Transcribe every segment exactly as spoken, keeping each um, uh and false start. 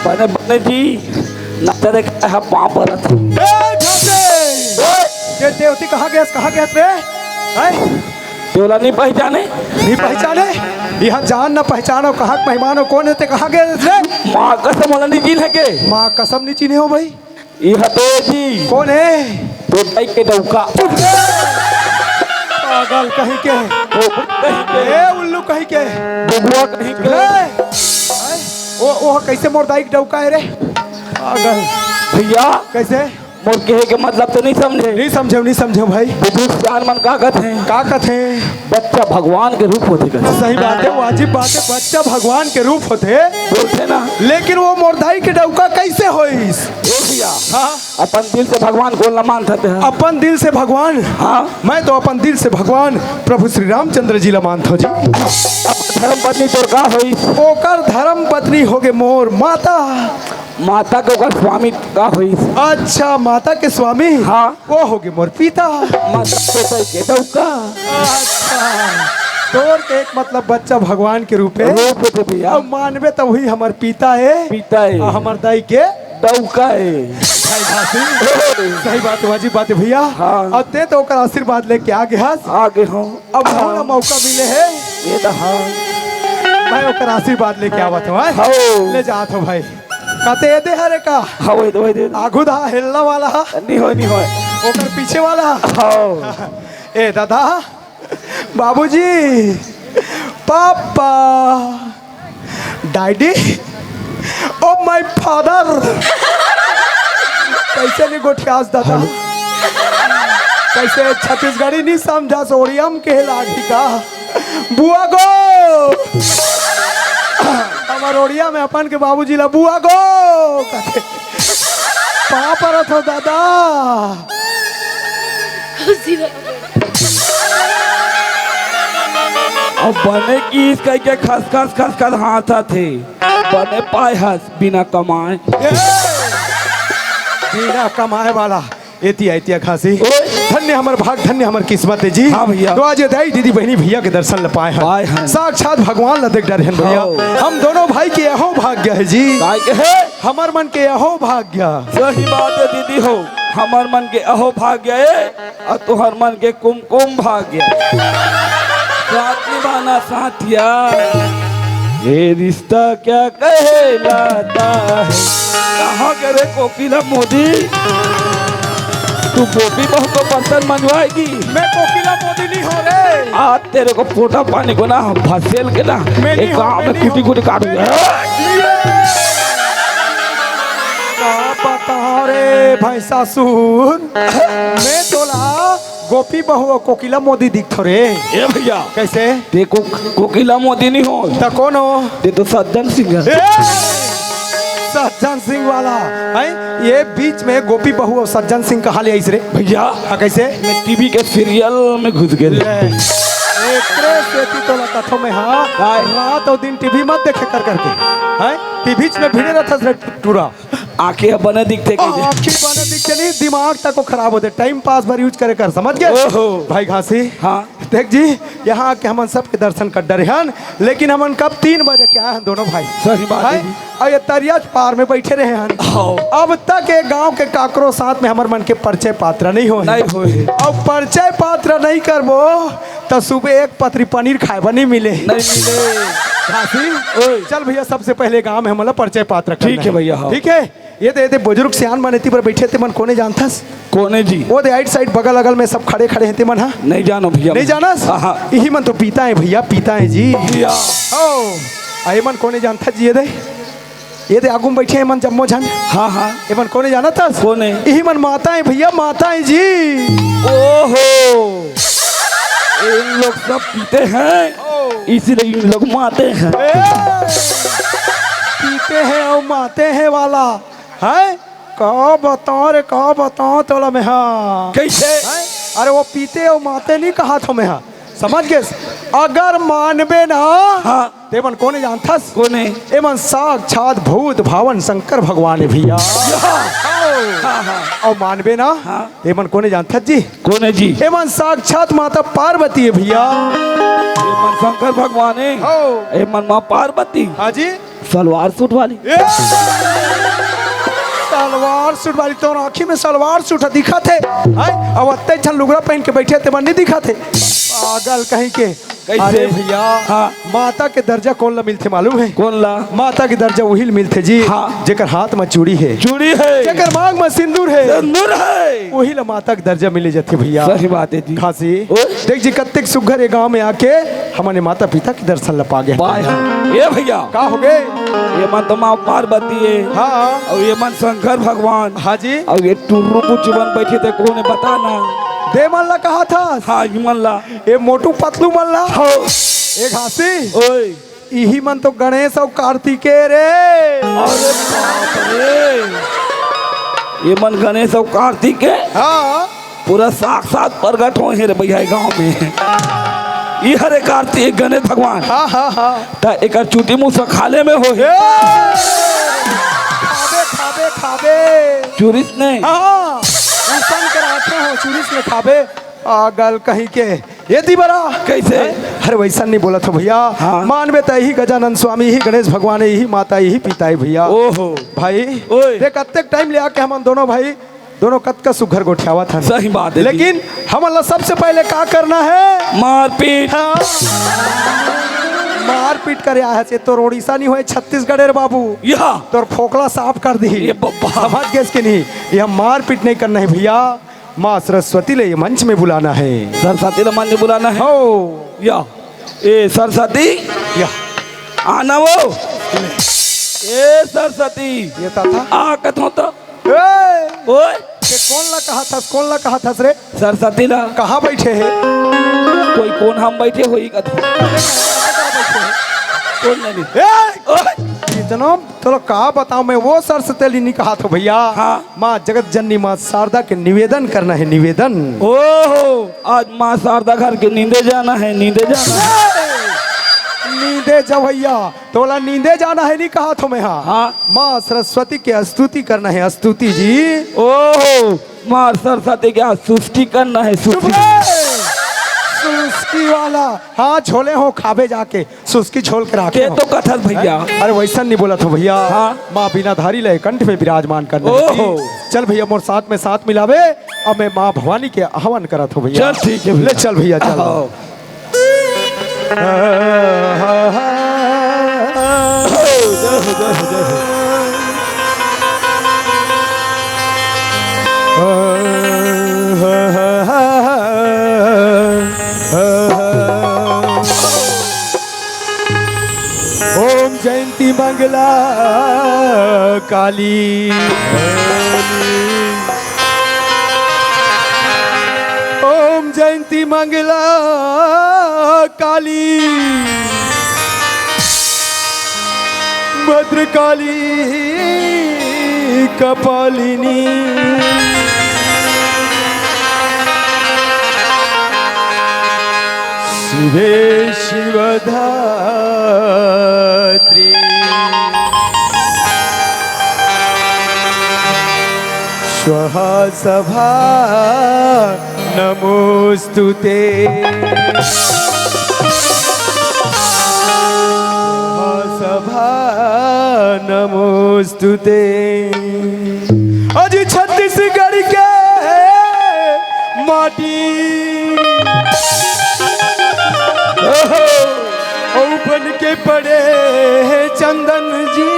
बने बने जी, नचर के ह पाँव परत हँव। ए, ठाकुर! ये देवती कहाँ गेस, कहाँ गेस रे? हैं? तोला नहीं पहचाने? नहीं पहचाने? यहाँ जान ना पहचानो, कहाँ के मेहमान हो, कौन हे ते, कहाँ गेस रे? माँ कसम वाला नहीं चिन्हे के? माँ कसम नहीं चिन्हे हो भाई? इहा तो जी। कौन हे? तोर दाई के डौका। पागल कहीं के। वो कहीं के। ए उल्लू कहीं के। बबुआ कहीं के। ए, ओ, ओ, कैसे मोर दाई के डौका हे रे? पागल। भैया। कैसे? मोर कहे के मतलब तो नहीं समझे? नहीं समझे, नहीं समझे भाई। बुजुर्ग सियान मन का कथे? का कथे? बच्चा भगवान के रूप होथे कथे। सही बात हे, वाजिब बात हे, बच्चा भगवान के रूप होथे। बोलथे ना। लेकिन वो मोर दाई के डौका कैसे होइस? ए भैया। हाँ। अपन दिल से भगवान कोन ला मानथस? अपन दिल से भगवान? हाँ। मैं तो अपन दिल से भगवान प्रभु श्री रामचंद्र जी ला मानथों जी। धर्म पत्नी तोर का होइस? ओकर धर्म पत्नी होगे मोर माता। माता के ओकर स्वामी का होइस? अच्छा, माता के स्वामी? हाँ। वो होगे मोर पिता। माता के डौका। अच्छा, तोर के एक मतलब बच्चा भगवान के रूप हे। रूप होथे भैया। अउ मानबे त वही हमर पिता हे। पिता हे। अउ हमर दाई के डौका हे। भाई घासी। सही बात, वाजिब बात हे भैया। हाँ। अब ते तो ओकर आशीर्वाद लेके आ गे हस। आ गे हँव। अब मोला मौका मिले हे। ये तो हाँ। मैं ओकर आशीर्वाद लेके आवत हँव, हाँ? हाँ। ले जात हँव भाई। कते ये दे हरे का? हाँ, वही तो, वही दे। आगू दा हेलना वाला हा? नहीं होय, नहीं होय। ओकर पीछे वाला? हाँ। ए दादा, बाबूजी, papa, daddy, oh my father. कैसे नहीं गोठियास दादा? कैसे छत्तीसगढ़ी नहीं समझास, ओड़िया म कहे लागही का? बुआ गो! हमर ओड़िया में अपन के बाबूजी ला बुआ गो कथे। पाँव परत हँव दादा। खुशी रहो। अब बने किस कहिके खस खस खस खस हाँसथे। बने पाए हस बिना कमाए। ए! बिना कमाए वाला। एती आ, एती आ घासी। ओए। धन्य हमर भाग, धन्य हमर किस्मत हे जी। हाँ भैया। तो आज ये दाई, दीदी, बहिनी, भैया के दर्शन ल पाए हन। पाए हन। साक्षात भगवान ल देख डरे हन भैया। हाँ। हम दोनों भाई के अहो भाग्य हे जी। काय के हे? हमर मन के अहो भाग्य। सही बात हे दीदी हो, हमर मन के अहो भाग्य हे, अउ तुहर मन के कुमकुम भाग्य। साथ निभाना साथिया, ये रिश्ता क्या कहलाता है? कहाँ गे रे कोकिला मोदी? तू गोपी बहू को बर्तन मंजवाएगी? मैं कोकिला मोदी नहीं हँव रे। आज तेरे को पोटा पानी को ना, भसेल के ना, मैं नहीं एक हँव, गाँव मैं में नहीं कुटी हँव। कुटी काटूंगा। का बतावँ रे भैंसासुर, मैं तोला गोपी बहू अउ कोकिला मोदी दिखथों रे। ए भैया। कैसे? ते को-, कोकिला मोदी नहीं हो। त कोन हो? ते तो सज्जन सिंह हे। ए! सज्जन सिंह वाला, हैं? ये बीच में गोपी बहू अउ सज्जन सिंह कहाँ ले आइस रे? भैया। हाँ, कैसे? मैं टीवी के सीरियल में घुस गेंव। ले। एकरे सेती तोला कथों मैं, हाँ? काय? रात अउ दिन टीवी मत देखे कर करके, हैं? टीवी में भिड़े रहथस रे टूरा। आँखी ह बने दिखथे कहिके। आँखी बने दिखथे नहीं, दिमाग तको खराब होथे। टाइम पास बर यूज करे कर, समझ गे? ओहो। भाई घासी। हाँ। देख जी, यहाँ आके हमन सबके दर्शन कर डरे हन, लेकिन हमन कब तीन बजे के आए हन दोनों भाई। सही बात हे भाई, जी। अउ ये तरिया के पार में बैठे रहे हन। हाँ। अब तक ये गाँव के काकरो साथ में हमर मन के परिचय पात्र नहीं होय। नहीं होय। अब परिचय पात्र नहीं करबो, त सुबह एक पतरी पनीर खाए बर नहीं मिले। नहीं मिले। घासी, ओए। चल भैया, सबसे पहले गाँव में हमन ला परिचय पात्र करना ठीक हे हे। भैया, हाँ। ठीक हे, ये दे, ये दे बुजुर्ग सियान मन एती बर बैठे, ते मन कोने जानथस? कोने जी? वो दे आइट साइड बगल अगल में सब खड़े खड़े हे, ते मन हा? नहीं जानो भैया। नहीं जानस? हाँ, हाँ। इही मन तो पीता हे भैया, पीता हे जी। भैया। ओ, आ ये मन कोने जानथस जी? ये दे, ये दे आगू में बैठे हे मन जम्मो झन। हाँ, हाँ। ये मन कोने जानथस? कोने? इही मन माता हे भैया, माता हे जी। ओहो, इन लोग सब पीते हैं, ओ। इसीलिए इन लोग माते हैं। ए, पीते हैं अउ माते हैं वाला, हैं? का बतावँ रे, का बतावँ तोला मैं हा। कैसे? हैं? अरे वो पीते अउ माते नहीं कहत हँव मैं हा, समझ गेस? अगर मानबे ना, हाँ। ते मन कोने जानथस? कोने? ए मन साक्षात भूत भावन शंकर भगवान हे भैया। हाँ, हाँ। अउ मानबे ना? हाँ। ए मन कोने जानथस जी? कोने जी? ए मन साक्षात माता पार्वती हे भैया। ए मन शंकर भगवान हे। हो। ए मन माँ पार्वती। हाँ जी। सलवार सूट वाली। ए! सलवार सूट वाली तोर आँखी में सलवार सूट ह दिखत हे, हैं? अब अत्ते झन लुगरा पहन के बैठे ते मन नहीं दिखत हे, पागल कहीं के। कैसे? अरे भैया, हाँ। माता के दर्जा कोन ला मिलथे मालूम हे? कोन ला? माता के दर्जा उही ला मिलथे जी, हाँ। जेकर हाथ में चूड़ी हे, चूड़ी हे। जेकर मांग में सिंदूर हे, सिंदूर हे। उही ला माता के दर्जा मिले जाथे भैया। सही बात हे जी। खासी, ओए। देख जी, कत्तेक सुग्घर ये गांव में आके हमन माता पिता के दर्शन ला पागे। पाए हन। ए भैया। का होगे? ये मन तो माँ पार्वती हे। हाँ। अउ ये मन शंकर भगवान। हाँ जी। अउ ये टुर्रू बुच्ची मन बैठे ते कोन हे बता ना। दे मन ला कहा था? हाँ, ये मन ला। ये मोटू पतलू मन ला? हो। ए घासी। ओए। इही मन तो गणेश अउ कार्तिके रे। अरे बाप रे। ये मन गणेश अउ कार्तिके? हाँ। पूरा साक्षात प्रगट होए हे रे भैया, ये गांव में। ये हरे कार्तिक गणेश भगवान। हाँ, हाँ, हाँ। त एकर चूटी मुसा खाले में होए हे। ए! खाबे, खाबे, खाबे। चुरिस ने? हाँ, उसन कर आंखें हो, चुरिस ने खाबे। पागल कहीं के। ये दी बरा। कैसे? अरे वैसा नहीं बोलत हो भैया। हाँ। मानबे त यही गजानन स्वामी, यही गणेश भगवान हे, यही माता, यही पिता हे भैया। ओहो। भाई, ओए। देख, अत्तेक टाइम ले आके हमन दोनों भाई दोनों कतका सुघर गोठियावत हन। सही बात हे जी। लेकिन हमन ला सबसे पहले का करना हे? मारपीट। हाँ। मारपीट करे आए हस, तोर उड़ीसा नहीं होए, छत्तीसगढ़ रे बाबू। या। तोर फोकला साफ कर दी। ये बब्बा। समझ गेस के नहीं, ये मारपीट नहीं करना हे भैया। माँ सरस्वती ले ये मंच में बुलाना हे। सरस्वती ले मंच में बुलाना हे। हो। या। ए सरस्वती। या। आना वो। ए सरस्वती। ये ता था। आ कथों तो। ए! ओए। के कोन ला कहा थस, कोन ला कहा थस रे? सरस्वती ला। कहाँ बैठे हे? कोई कोन हम बैठे होही कथों। कोन नहीं। ए! ओए। इतना तोला का बताओं मैं, वो सरस्वती ला नहीं कहा थो भैया। हाँ। माँ जगत जननी माँ शारदा के निवेदन करना हे, निवेदन। ओहो, आज माँ शारदा घर के नींदे जाना हे, नींदे जाना हे। नींदे जा भैया। तोला नींदे जाना हे, नहीं कहा थो मैं, हाँ। हाँ। माँ सरस्वती के स्तुति करना हे, स्तुति जी। ओहो, माँ सरस्वती के स्तुति करना हे, चुप स्तुति। रे। सुस्की वाला, हाँ, झोले हो खाबे जाके, सुस्की झोल के राखे ते हो। तो कथस भैया। अरे वैसा नहीं बोलत हो भैया। हाँ। माँ बीनाधारी ले कंठ में विराजमान करना हे। ओहो। चल भैया, मोर साथ में साथ मिलावे, अब मैं माँ भवानी के आह्वान करत हो भैया। चल ठीक हे भैया। ले चल भैया, चल। आओ। ओम जयंती मंगला काली। ओम जयंती मंगला काली, भद्रकाली कपालिनी, शिवे शिवधात्री। स्वाहा सभा नमोस्तुते। स्वाहा सभा नमोस्तुते। अजी छत्तीसगढ़ के माटी अउ बन के पड़े हे चंदन जी।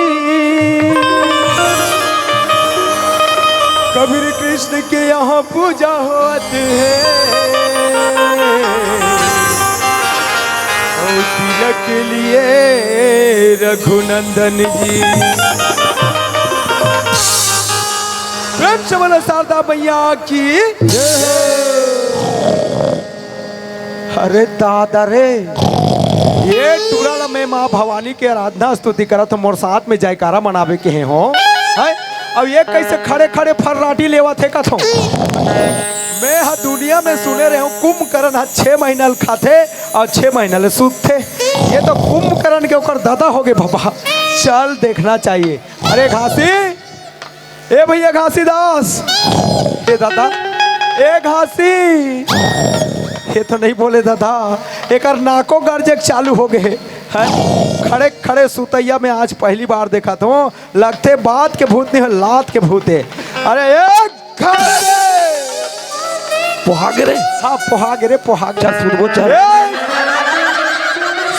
कबीर कृष्ण के यहाँ पूजा होत हे, अउ तिलक लिए रघुनंदन जी। प्रेम से बोलो शारदा मैया की। अरे दादा रे, ये टूरा ला मैं माँ भवानी के आराधना स्तुति करत हो, मोर साथ में जयकारा मनावे के हे हो, हैं? अब ये कैसे खड़े खड़े फर्राटी लेवत हे कथो? मैं ह दुनिया में सुने रहे हूँ, कुंभकर्ण ह छह महीना ले खाथे अउ छह महीना ले सूतथे। ये तो कुंभकर्ण के ओकर दादा होगे बाबा, चल देखना चाहिए। अरे घासी, ए भैया घासीदास, ए दादा, ए घासी, ये तो नहीं बोले दादा, एकर नाको गरजे के चालू होगे। खड़े खड़े सुतैया में आज पहली बार देखत हों, लगथे बात के भूत नहीं हो, लात के भूत हे। अरे एक खड़े पोहागे रे। हाँ, पोहागे रे, पोहागे। चल, सुतबो, चल। ए!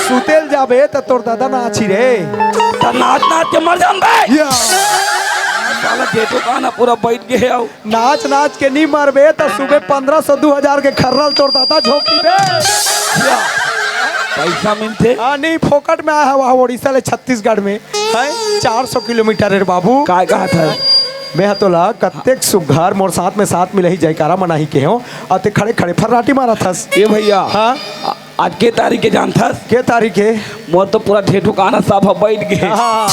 सुतेल जाबे त तोर दादा नाची रे। त नाच नाच के मर जान बे। या। साला जेठो गाना पूरा बैठ गए हो। नाच नाच के नहीं मरबे त सुबह पन्द्रह सौ, दू हजार के खर्रल तोर दादा झोंकी बे। या। पैसा मिलथे। हाँ, नहीं, फोकट में आया है वहाँ उड़ीसा ले छत्तीसगढ़ में। है चार सौ किलोमीटर रे बाबू। काय कहा था? मैं ह तोला कत्तेक सुग्घर मोर साथ में साथ मिलही जयकारा मनाही के हो, अउ ते खड़े खड़े फर्राटी मारत हस। ए भैया, हाँ? आ-, आज के तारीख के जानथस? के तारीख के? मोर तो पूरा ठेठुकाना सब ह बैठ गे। हाँ,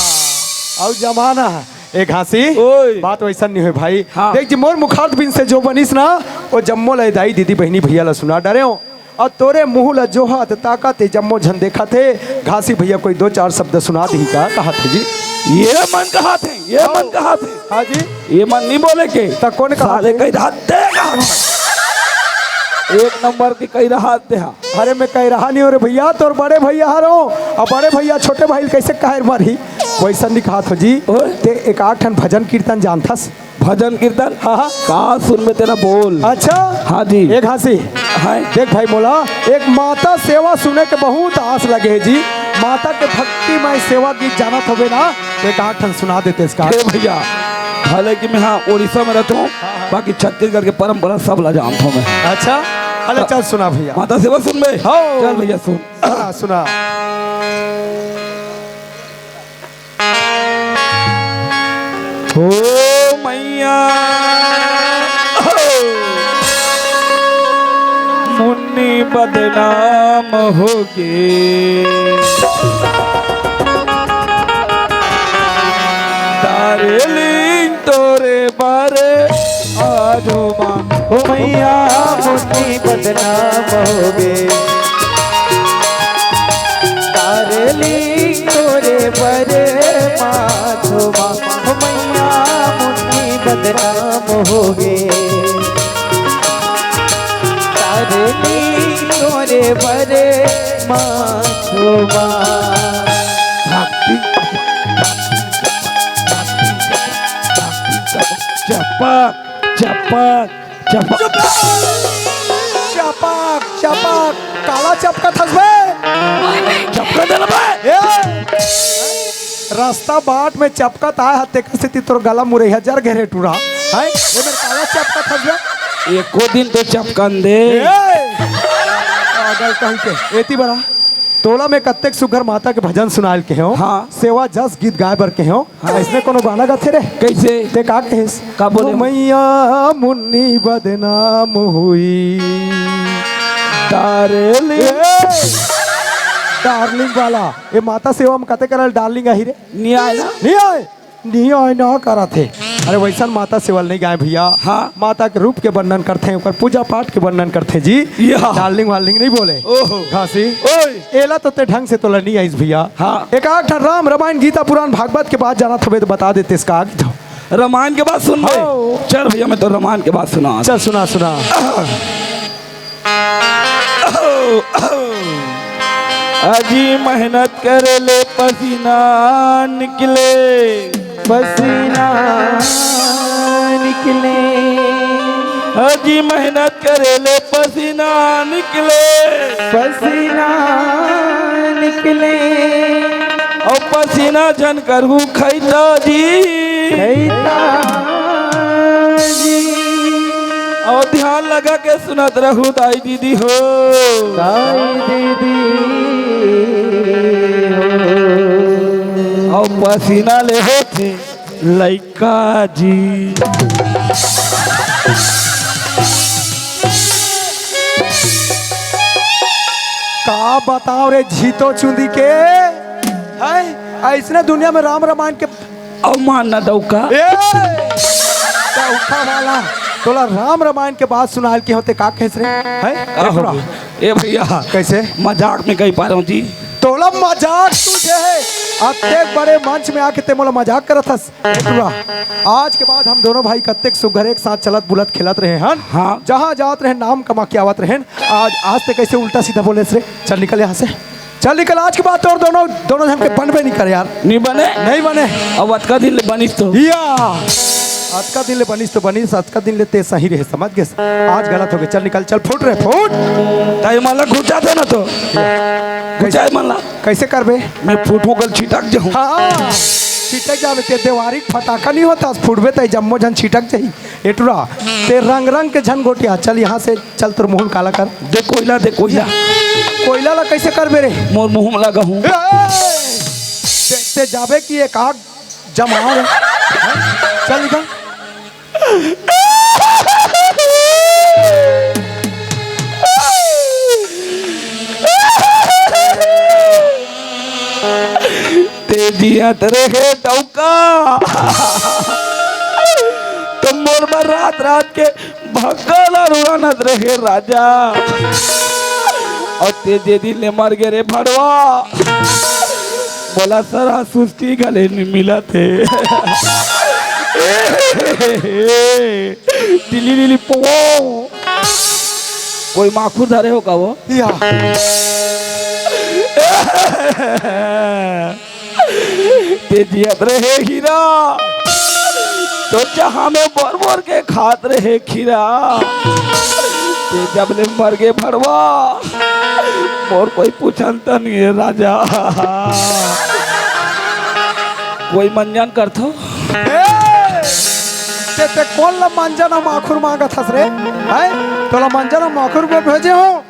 अउ जमाना है। ए घासी, ओए। बात वैसन नहीं होय भाई। हाँ। देख जी, मोर मुखार्थ बिन से जो बनिस ना, वो जम्मो ल दाई, दीदी, बहिनी, भैया ल सुना डरे हो। अउ तोरे मुंह ल जोहत ताकत ए जम्मो झन देखत हे। घासी भैया कोई दो चार शब्द सुना दही का कहत हे जी। ये मन कहत हे, ये मन कहत हे। हाँ जी। ये मन नहीं बोले के। त कौन कहत साले हे? कही रहत देगा। एक नंबर की कही रहत देहा। अरे मैं कही रहा नहीं हो रे भैया, तोर बड़े भैया हरो। अब बड़े भैया छोटे भाई कैसे काहे मारी? वैसा नहीं कहत हो जी। ओए। ते एक आठ ठन भजन कीर्तन जानथस? भजन कीर्तन? हाँ, हाँ। का सुनबे तेला बोल। अच्छा। हाँ जी। एक घासी। हाँ। देख भाई मोला, एक माता सेवा सुने के बहुत आस लगे हे जी। माता के भक्तिमय सेवा गीत जानत होबे ना, तो एक आठ ठन सुना देते इसका। हे भैया, हालांकि मैं हाँ उड़ीसा में रहता हूँ, हाँ, हाँ। बाकी छत्तीसगढ़ के परंपरा सब ला जानता हूँ मैं। अच्छा, अरे चल सुना भैया। माता सेवा सुनबे? हाँ। चल भैया सुन। सुना, सुना। ओ मैया, मुन्नी बदनाम होगे। दार्जिलिंग तोरे बारे आजो माँ। ओ मैया, मुन्नी बदनाम होगे। दार्जिलिंग तोरे बरे माधो माँ, ओ मैया मुन्नी बदनाम होगे। दार्जिलिंग तोरे बरे माधो माँ। चपक, चपक, चपक। चपक, चपक, काला चपकत हस बे? चपका देना बे। ए! रास्ता बाट में चपकत आय ह, तेकर सेती तोर गला मुरई ह जर घेरे टूरा। हैं? ए मेर काला चपकत हस बे? एको दिन तो चपकन दे। ए! पागल कहीं के। एती बरा। तोला मैं कत्तेक सुघर माता के भजन सुनायल के हंव, हाँ। सेवा जस गीत गाय बर के हंव। हाँ। अइसने कोनो गाना गाथे रे? कइसे? ते का कहेस? का बोले? ओ मैया मुन्नी बदनाम होई। डार्लिंग। ए, डार्लिंग वाला। ए माता सेवा में कते करल डार्लिंग आही रे? नइ आय ना? नइ आय। नइ आय ना करत हे। अरे वइसन माता सेवा ल नइ गाय भइया। हाँ। माता के रूप के वर्णन करथे, ओकर पूजा पाठ के वर्णन करथे जी। या। डार्लिंग वार्लिंग नइ बोले। ओहो। घासी। ओए। एला तो ते ढंग से तोला नइ आइस भइया। हाँ। एक आध ठन राम रमायन गीता पुरान भागवत के बात जानत हवे त बता देतेस का आगे तो। रमायन के बात सुनबे? हाँ। चल भइया मैं तो रमायन के बात सुना। चल सुना सुना। अजी मेहनत करे ले पसीना निकले। पसीना निकले। अजी मेहनत करे ले पसीना निकले। पसीना निकले। अउ पसीना झन करहू खइता जी। खइता जी। अउ ध्यान लगा के सुनत रहू दाई दीदी हो। दाई दीदी हो। अउ पसीना ले होथे लइका जी। का बताओ रे झीतो चुंदी के, हैं? अइसने दुनिया में राम रमायन के अउ मार ना दऊ का? ए! दऊखा वाला, तोला राम रमायन के बात सुनायल के हों ते का कहेस रे? हैं? का ए हो टुरा। गया? ए भइया। कइसे? मजाक में कहि पारंव जी। तोला मजाक तुझे है। अतेक बड़े मंच में आके ते मोला मजाक करत हस। ए टुरा, आज के बाद हम दोनों भाई कतेक सुघर एक साथ चलत बुलत खेलत रहे हन। हाँ। जहाँ जात रहेन नाम कमा के आवत रहेन। आज, आज ते कइसे उल्टा सीधा बोलेस रे? चल निकल यहाँ से। चल निकल, आज के बाद तोर दोनों, दोनों झन के बनबे नहीं करे यार। नहीं बने? नहीं बने। अब अतका दिन ले बनिस तो। या। अतका दिन ले बनिस तो बनिस, अतका दिन ले ते सही रहे, समझ गेस? आज गलत हो गए, चल निकल, चल फुट रे, फुट। ताई मन ला घुचा दे ना तो। घुचा मन ला। कैसे करबे? मैं फुट होकर छिटक जाऊँ। हाँ, छिटक जाबे, ते देवारी के फटाका नहीं होता, फुटबे ताई जम्मो झन छिटक जाही। ए टुरा, ते रंग रंग के झन गोटिया, चल यहाँ से, चल तोर मुँह काला कर। दे कोयला, दे कोयला। कोयला ला कैसे करबे रे? मोर मुँह में लगा हूँ। ए, ते, ते जाबे कि एक आग जमा रे। चल निकल। ते जियत रहे डौका, तो मोर बर रात रात के भक्का ला रुआनत रहे राजा। और ते जे दिन ले मर गे रे भड़वा, मोला सरा सुस्ती घले नि मिलत हे। दिली दिली पो। कोई माखुर धरे हो का वो? या। ते जियत रहे हीरा, तो जहाँ में बोर बोर के खात रहे खीरा। ते जब ले मर गे भड़वा, मोर कोई पूछन त नहीं है राजा। कोई मंजन करथो? ए, ते, ते कोन ला मंजन हम आखुर मांगत हस रे? हैं? तोला मंजन हम आखुर में भेजे हो?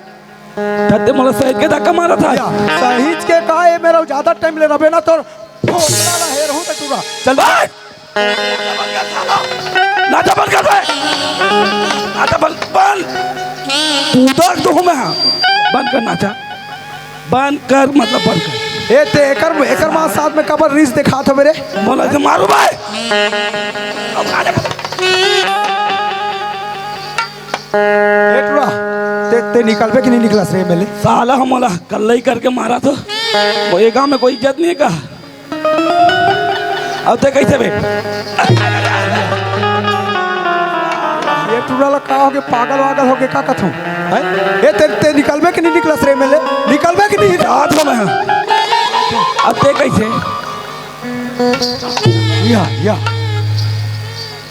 तते मोला सहित के धक्का मारत हे। या, सहित के का ए मेरा ज्यादा टाइम ले रबे ना तोर फोकला ला हेर हूं त टूरा। चल बस। नाचा बंद कर दे। नाचा बंद, बंद। तू तो एक तो हूं मैं। बंद कर नाचा। बंद कर, मतलब बंद कर। ए ते एकर, एकर मां साथ में कबर रीस दिखात हो मेरे। मोला से मारू भाई। अब नाचा बंद। ए टूरा, ते, ते निकलबे कि नहीं निकलस रे एमएलए? साला हमला कल्लई करके मारा तो। वो ये गांव में कोई इज्जत नहीं है का? अब ते कैसे बे? ये टूरा ला का होगे, पागल वागल होगे का कथू? हैं? ए ते, ते निकलबे कि नहीं निकलस रे एमएलए? निकलबे कि नहीं? रात हो मैं। अब ते कैसे? या, या।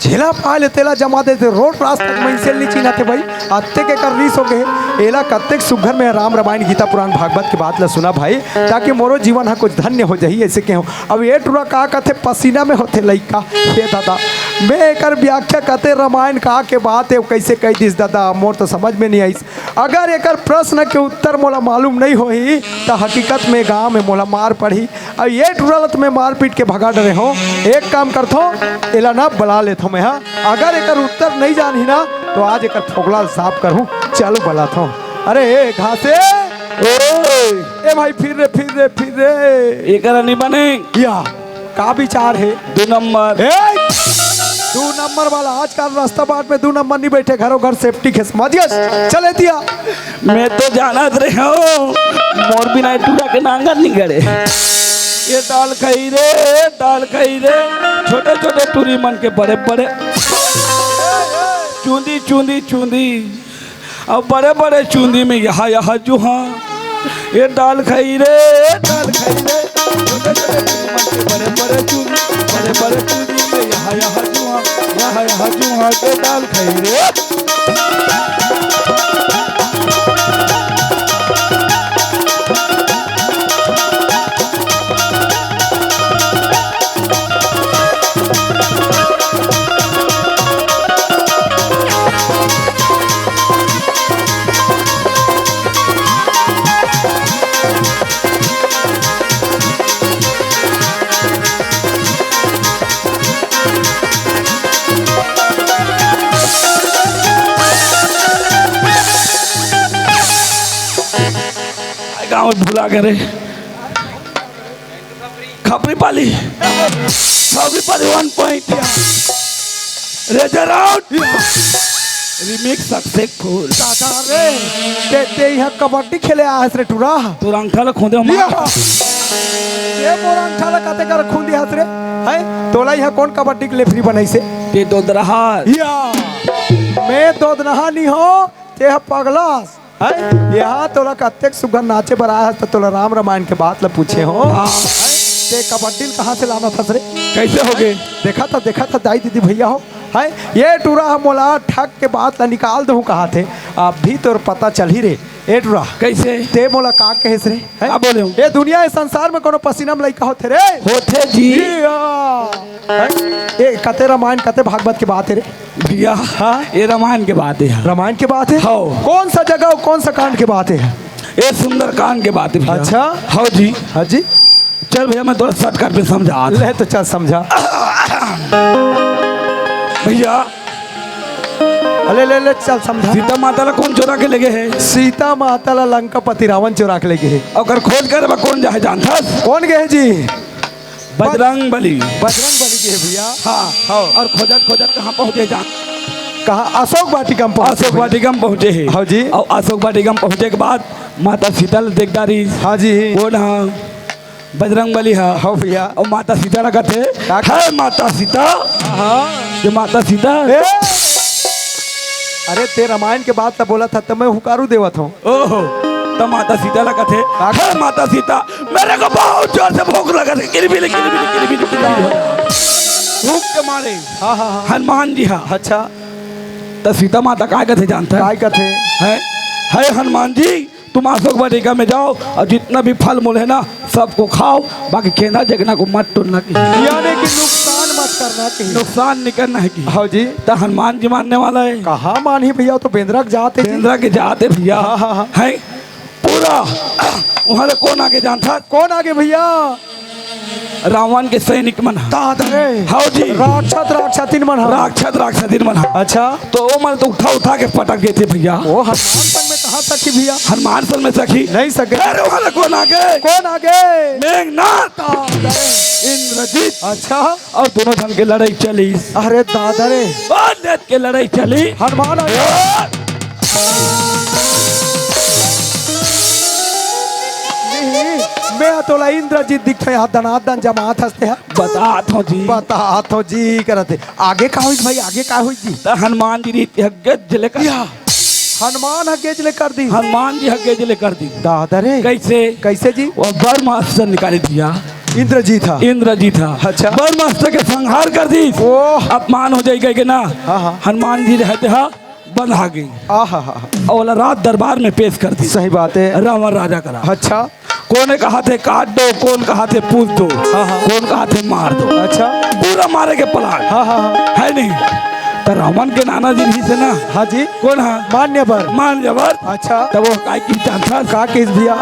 झेला पाए ले तेला जमा देथे, रोड रास्ता के मइनसे ल नी चिन्हत हे भाई, अतेक एकर रीस हो गे हे। एला कतेक सुग्घर में राम रमायन, गीता पुरान, भागवत के बात ल सुना भाई, ताकि मोरो जीवन ह कुछ धन्य हो जाही, अइसे केहूं। अब ए टूरा का कथे, पसीना में होथे लइका। हे दादा, मैं एकर व्याख्या कते रमायन का के बात हे, कइसे कहि दिस दादा, मोर तो समझ में नी आइस। अगर एकर प्रश्न के उत्तर मोला मालूम नइ होही, त हकीकत में गांव में मोला मार पड़ही। अउ ए टूरा ल त मैं मारपीट के भगा डरे हों। एक काम करथों, एला ना बला लेथों मैं, हां। अगर एकर उत्तर नइ जानही ना, त आज एकर फोकला ल साफ करहूं। चलो बलाथों। अरे ए घासे, ओए। ए भाई, फिर रे, फिर रे, फिर रे। एकर नहीं बने। या। का विचार हे? दू नंबर। ए! दू नंबर वाला, आजकल रास्ता बाट में दू नंबर नहीं बैठे, घरों घर safety के समझ गए? चले दिया। मैं तो जानत रहे हूँ, मोर बिना ए टूरा के नांगर नहीं गड़े। ये दाल खाई रे, दाल खाई रे, छोटे छोटे टूरी मन के बड़े बड़े चूंदी, चूंदी, चूंदी। अब बड़े बड़े चूंदी में यहाँ यहाँ जुहा, ये दाल खाई रे, दाल खाई रे। छोटे छोटे चूंदी में बड़े बड़े चूंदी, बड़े बड़े चूंदी में यहाँ यहाँ जुहा, यहाँ यहाँ जुहा के दाल खाई रे। गाँव भुला गए रे। खपरी पाली, खपरी पाली, one point। Ranger out। Remix successful। दादा रे, ते, ते इहाँ कबड्डी खेले आए हस रे टूरा। तोर अंगठा ला खोंदे मार। या। ये मोर अंगठा ला काते कर खूंदी हस रे? हैं? तोला इहाँ कौन कबड्डी के लेफरी बनाइसे? ते दोदरहा। या। मैं दोदनहा नहीं हो, ते ह पगला। हैं? यहाँ तोला कतेक सुग्घर नाचे बर आए हस, त तोला राम रमायन के बात ल पूछे हो। हाँ। हैं? ते कबड्डी ल कहाँ से लानत हस रे? कैसे हो गे? देखा था, देखा था, दाई दीदी भैया हो। हैं? ये टूरा ह मोला ठग के बात ल निकाल दहूँ कहा थे। अभी तोर पता चलही रे। ए टूरा। कैसे? ते मोला का कहेस रे? हैं? का बोले हो? ये दुनिया, ये संसार में कोनो पसीना में लइका होथे रे? होथे जी। ये, आ, हैं? ये कते रामायण, कते भागवत के बात हे रे? भैया, हाँ? ये रामायण के बात हे। रामायण के बात हे? हाँ। कौन सा जगह और कौन सा कांड के बात हे? ये सुंदरकांड के बात हे भैया। अच्छा। हाँ जी। हाँ जी। चल भैया, मैं तोला shortcut में समझात हँव। ले तो चल समझा। भैया। अरे ले, ले, चल समझा। सीता माता ला कोन चोरा के लेगे हे? सीता माता ला लंकापति रावण चोरा के लेगे हे। ओकर खोज करे बर कोन जाहे जानथस? कोन गे हे जी? बजरंग बली। बजरंग बली गे हे भैया। हाँ। हाँ। अउ खोजत खोजत कहाँ पहुँचे जान? कहाँ? अशोक वाटिका में पहुँचे अशोक भैया। वाटिका में पहुँचे हे। हाँ जी। अउ अशोक वाटिका में पहुँचे के बाद माता सीता ला देख डारिस। हाँ जी। कोन हा? बजरंग बली हा। हाँ भैया। अउ माता सीता ला कथे, का कथे? "हे माता सीता।" हाँ। ये माता सीता। ए! अरे, ते रामायण के बात ला बोलत हस, त मैं हुंकारू देवत हँव। ओहो, त माता सीता ला कथे, का? "हे माता सीता, मेरे को बहुत जोर से भूख लगा है, किलबिल, किलबिल, किलबिल, किलबिल।" भूख के मारे हाँ, हाँ, हाँ। हनुमान जी हा। अच्छा। त सीता माता काय कथे जानथस? काय कथे? हैं? "हे हनुमान जी, तुम अशोक वाटिका में जाओ और जितना भी फल मूल है ना, सबको खाओ, बाकी केंदा जगना को मत तोड़ना कही।" यानी कि नुकसान मत करना कही। नुकसान नहीं करना हे कही। हाँ जी। त हनुमान जी मानने वाला हे। कहाँ मानही भैया, वो तो बेंदरा के जात हे जी। बेंदरा के जात हे भैया। हाँ, हाँ, हाँ। हैं? पूरा उहाँ ले कोन आगे जानथस? कोन आगे भैया? रावण के सैनिक मन हा। दादा रे। हाँ जी। राक्षस राक्षसिन मन हा। राक्षस राक्षसिन मन हा। अच्छा। त ओमन तो उठा उठा के पटक देथे भैया। ओ हनुमान संग में कहाँ सखी भैया? हनुमान संग में सखी। नहीं सके। फेर उहाँ ले कोन आगे? कोन आगे? मेघनाथ। दादा रे। इंद्रजीत। अच्छा। अउ दूनों झन के लड़ई चलिस। अरे दादा रे। ओ नेत के लड़ई चलिस। हनुमान आ गया। नहीं, मैं तोला इंद्रजीत दिखथे, यहाँ दनादन जमात हँसथे हा। बतात हँव जी। बतात हँव जी करत हे। आगे का होइस भाई, आगे का होइस जी? त हनुमान जी रीत ह गेज ले कर या, हनुमान ह गेज ले कर दिस। हनुमान जी ह गेज ले कर दिस। दादा रे। कैसे? कैसे जी? वो ब्रह्मास्त्र निकालिस भैया। इंद्रजीत हा। इंद्रजीत हा। अच्छा। ब्रह्मास्त्र के संहार कर दिस। ओह। अपमान हो जाही कहिके ना। हाँ, हाँ। हनुमान जी रहते हा बंधा गे। आहा हा हा। अउ ओला राज दरबार में पेश कर दिस। सही बात हे। रावण राजा करा। अच्छा। कोन कहाथे काट दो, कोन कहाथे पूछ दो, हाँ, हाँ। कोन कहाथे मार दो। अच्छा। पूरा मारे के plan। हाँ, हाँ, हाँ। हे नहीं? त रावण के नाना जी रहिस हे ना। हाँ जी। कोन हा? मान्यवर। मान्यवर। अच्छा। त वो काय कहिस जानथस? का कहिस भैया?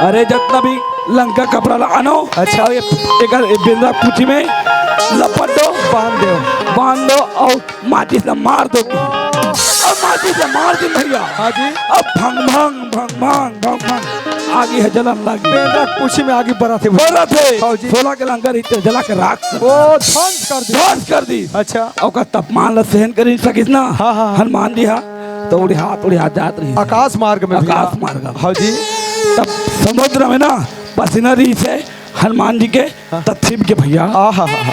अरे जतना भी लंका कपड़ा ला आनो। अच्छा। अउ ये, एकर, ये बेंदरा पूछी में लपट दो। बांध दो। बांध दो अउ माचिस ला मार दो कि। अब माचिस ला मार दिस भैया। हाँ जी। अब भंग भंग, भंग भंग, भंग भंग। आगी ह जलन लागी। बेंदरा पूछी में आगी बरत हे। बरत हे। हाँ जी। सोला के लंका रहिस तेला जला के राख कर ओ, ध्वंस कर दिस। ध्वंस कर दिस। अच्छा। ओकर तापमान ला सहन कर नइ सकिस ना। हाँ, हाँ, हाँ। हनुमान जी हा। त उड़ियात, उड़ियात जात रहिस। आकाश मार्ग में भैया। आकाश मार्ग में। हाँ जी। तब समुद्र में ना पसीना रहिस हे। हनुमान जी के हाँ। त छिप गे भैया। आहा हा हा।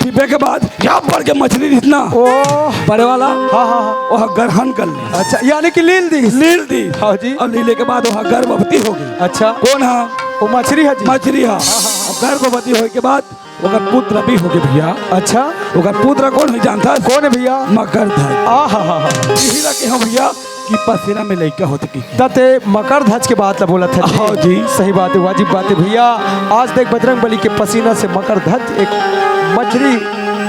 छिपे के बाद यहाँ बड़ के मछली रहिस ना। ओह। बड़े वाला। हाँ, हाँ, हाँ। ओह ग्रहण कर लिस। अच्छा, यानी कि लील दिस। लील दिस। हाँ जी। अउ लीले के बाद ओह गर्भवती हो गे। अच्छा। कोन हा? वो मछरी हा जी। मछरी हा। हाँ, हाँ, हाँ। अउ गर्भवती होय के बाद ओकर पुत्र भी हो गे भैया। अच्छा। ओकर पुत्र कोन होही जानथस? कोन हे भैया? मकरध्वज। आहा हा हा। इही ला कहे हँव भैया कि पसीना में लइका होथे कि। त ते मकरध्वज के बात ला बोलत हस जी। हाँ जी। सही बात हे, वाजिब बात हे भैया। आज देख बजरंग बली के पसीना से मकरध्वज एक मछरी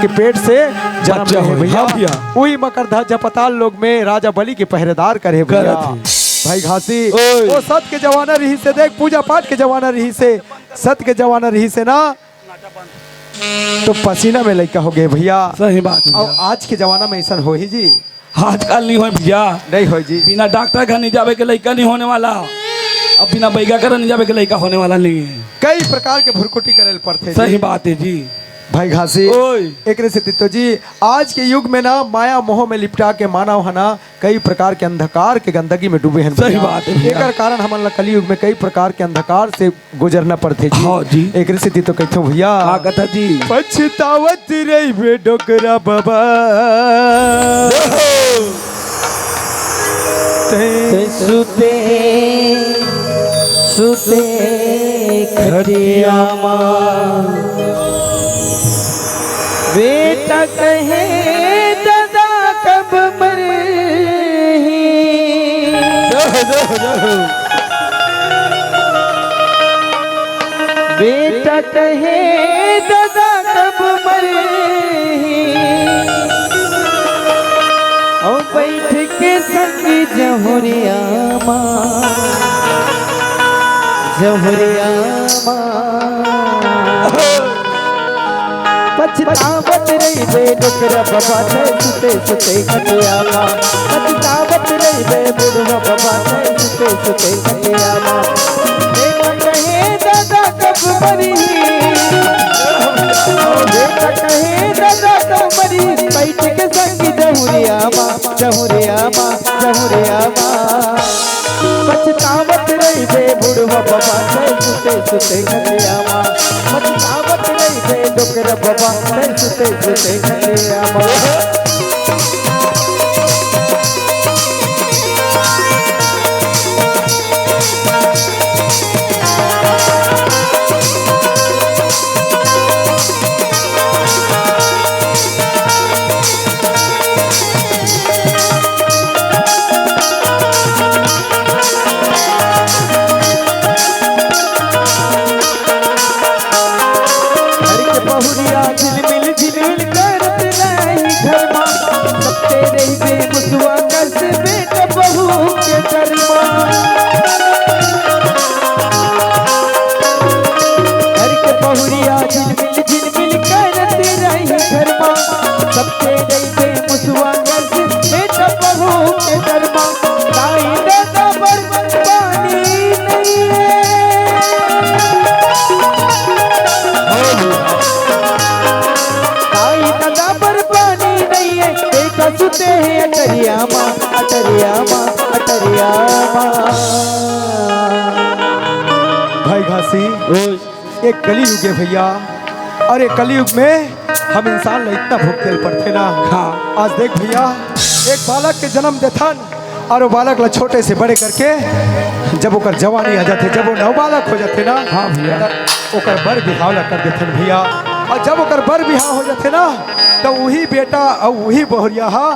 के पेट से जन्म बच्चा ले हे होय। भैया। हाँ भैया। उही मकरध्वज ह पताल लोक में राजा बलि के पहरेदार करे हे भैया। करत हे। भाई घासी, ओए। वो सत के जमाना रहिस हे, देख पूजा पाठ के जमाना रहिस हे, सत के जमाना रहिस हे ना, त पसीना में लइका हो गे भैया। सही बात भैया। अउ आज के जमाना में अइसन होही जी? आजकल नइ होय भैया। नइ होय जी। बिना डॉक्टर घर नइ जाबे के लइका नइ होने वाला, अउ बिना बइगा घर नइ जाबे के लइका होने वाला नइ हे। कई प्रकार के भुरकुटी करे ल पड़थे जी। सही बात हे जी। भाई घासी, ओए। एकरे सेती तो जी, आज के युग में ना माया मोह में लिपटा के मानव ह ना कई प्रकार के अंधकार के गंदगी में डूबे हन सही भैया। बात हे भैया। एकर कारण हमन ला कलयुग में कई प्रकार के अंधकार से गुजरना पड़थे जी। हाँ जी। एकरे सेती तो कहिथों भैया। का कथा जी? पछतावत रहिबे डोकरा बाबा। ते सुते सुते खटिया मा। बेटा कहे दादा कब मरही। बेटा कहे दादा कब मरही। ओ बैठ के संग जहुरिया मा, जहुरिया मा। पछतावत रहिबे डोकरा बाबा, तैं सुते सुते खटिया मा। पछतावत रहिबे बुढ़वा बाबा, तैं सुते सुते खटिया मा। बेटा कहे दादा कब मरही, बेटा कहे दादा कब मरही, बैठ के संग जहुरिया मा, जहुरिया मा, जहुरिया मा। पछतावत रहिबे बुढ़वा बाबा, तैं सुते सुते खटिया मा। पछतावत रहिबे डोकरा बाबा, तैं सुते सुते खटिया मा। घर के बहुरिया झिलमिल झिलमिल करत रही घर मा, सबके रहिबे मुसवा कस बेटा बहू के डर मा। घर के बहुरिया झिलमिल झिलमिल करत रही घर मा, सबके रहिबे मुसवा कस बेटा बहू के डर मा। दाई दादा बर पानी नहीं है। दाई दादा बर पानी नहीं है, बेटा सुते हैं अटरिया मा, अटरिया मा, अटरिया मा। भाई घासी, ओए। ये कलयुग है भैया, और ये कलयुग में हम इंसान ला इतना भोग देल पड़थे ना। हाँ। आज देख भैया, एक बालक के जन्म देथन, और वो बालक ला छोटे से बड़े करके जब ओकर जवानी आ जाथे, जब वो नवबालक हो जाथे ना, हाँ भैया। तब ओकर बर बिहाव ला कर देथन भैया। और जब ओकर बर बिहाव हो जाथे ना, तो वही बेटा और वही बहुरिया हा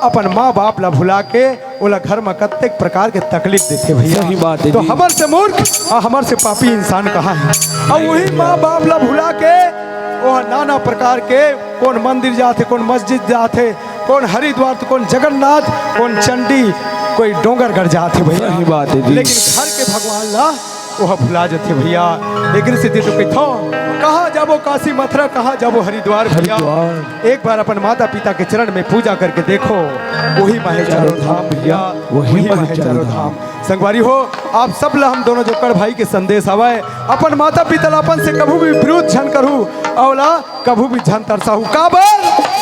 अपन माँ बाप ला भुला के ओला घर में कतेक प्रकार के तकलीफ देथे भैया। सही बात है तो जी। हमर से मूर्ख और हमर से पापी इंसान कहाँ है? और वही माँ बाप ला भुला के वो नाना प्रकार के कौन मंदिर जाथे, कौन मस्जिद जाथे, कौन हरिद्वार, तो कौन जगन्नाथ, कौन चंडी, कोई डोंगरगढ़ जाथे भैया। सही बात है जी। लेकिन घर के भगवान ला ओह भुला जथे भैया। एकरे सेती तो कहिथों, कहाँ जाबो काशी मथुरा, कहाँ जाबो हरिद्वार भैया। हरिद्वार। एक बार अपन माता पिता के चरण में पूजा करके देखो, वही माहे चारों धाम भैया, वही माहे चारों धाम। संगवारी हो, आप सब ला हम दोनों जोकड़ भाई के संदेश हवय, अपन माता पिता ला अपन से कभू भी विरोध झन करहू, अउ ला कभू भी झन तरसाहू। काबर?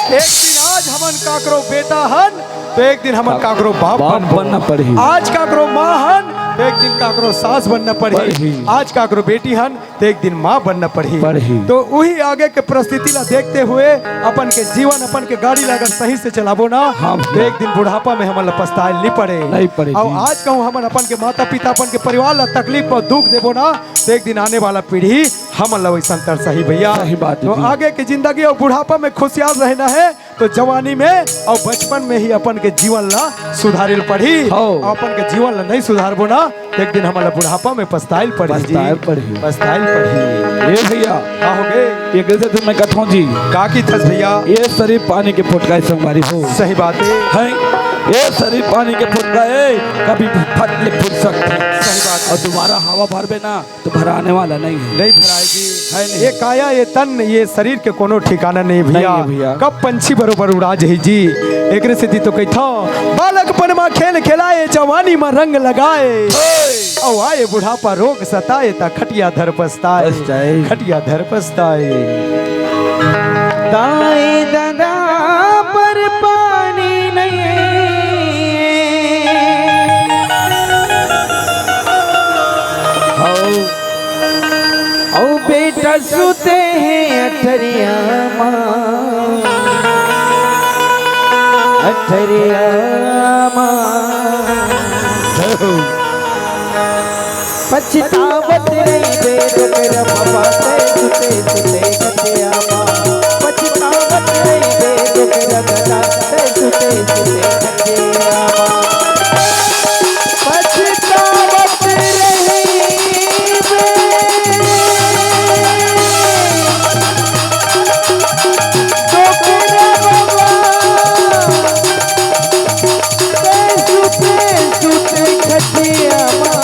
एक दिन आज हमन काकरो बेटा हन, तो एक दिन हमन का-, काकरो बाप बाप बनबो। बनना पड़ही। आज काकरो माँ हन, तो एक दिन काकरो सास बनना पड़ही। पड़ही। आज काकरो बेटी हन, तो एक दिन माँ बनना पड़ही। पड़ही। तो उही आगे के परिस्थिति ला देखते हुए अपन के जीवन, अपन के गाड़ी ला अगर सही से चलाबो ना, हाँ तो भैया। एक दिन बुढ़ापा में हमन ला पछताए ला नहीं पड़े। नहीं पड़े अउ जी। आज कहूँ हमन अपन के माता पिता, अपन के परिवार ला तकलीफ और दुख देबो ना, तो एक दिन आने वाला पीढ़ी हमन ला वैसन तरसही भैया। सही बात है तो जी। आगे के जिंदगी और बुढ़ापा में खुशियार रहना है, तो जवानी में और बचपन में ही अपन के जीवन ला सुधारे ल पड़ही। हौ। और अपन के जीवन ला नहीं सुधारबो ना, तो एक दिन हमन ला बुढ़ापा में पछताए ल पड़ही जी। पछताए ल पड़ही। पछताए ल पड़ही। ए भैया। का हो गे? एकरे सेती मैं कथों जी। का कहिथस भैया? ये शरीर पानी के पोटका है संगवारी हो। सही बात है। हैं? ये शरीर पानी के पोटका है, कभी फट ले फूट सकथे। सही बात है। और दोबारा हवा भरबे ना, तो भराने वाला नहीं है। नहीं भराए जी। है नहीं। ये काया, ये तन, ये शरीर के कोनो ठिकाना नहीं भैया। नहीं है भैया। कब पंछी बरोबर उड़ा जही जी। एकरे सेती तो कहिथों, बालकपन मा खेल खेलाए, जवानी मा रंग लगाए। ओए। अउ आए बुढ़ापा रोग सताए, ता खटिया धर पछताए। पछताए। खटिया धर पछताए। दाई ददा पर पानी नहीं। हौ। अउ बेटा सुते हैं अटरिया मा, अटरिया मा। पछतावत रहिबे डोकरा बाबा, तैं सुते सुते खटिया मा। पछतावत रहिबे डोकरा दादा, तैं सुते सुते खटिया मा। पछतावत रहिबे डोकरा बाबा। सुते सुते खटिया मा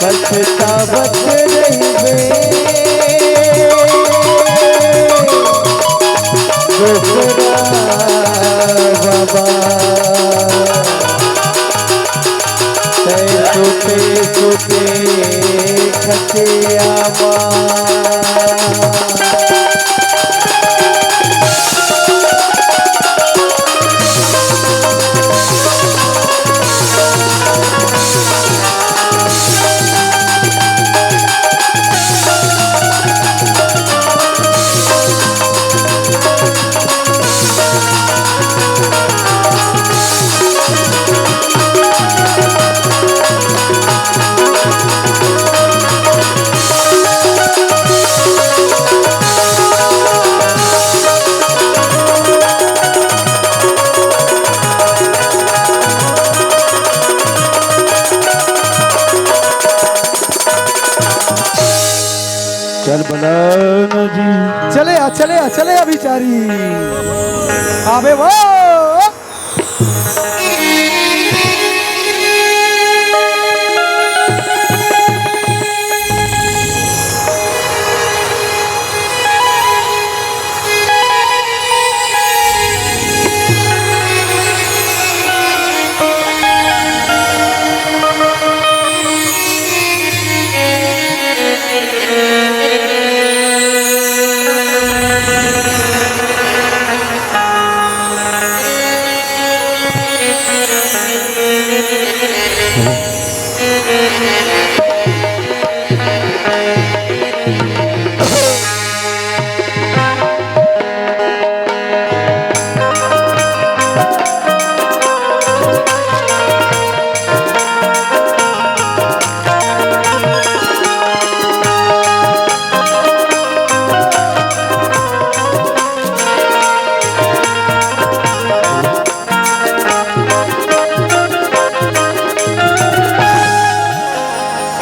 पछतावत रहिबे डोकरा बाबा। तैं सुते सुते खटिया मा। चल बलान जी। चले आ, चले आ, चले आ बिचारी। आबे वो।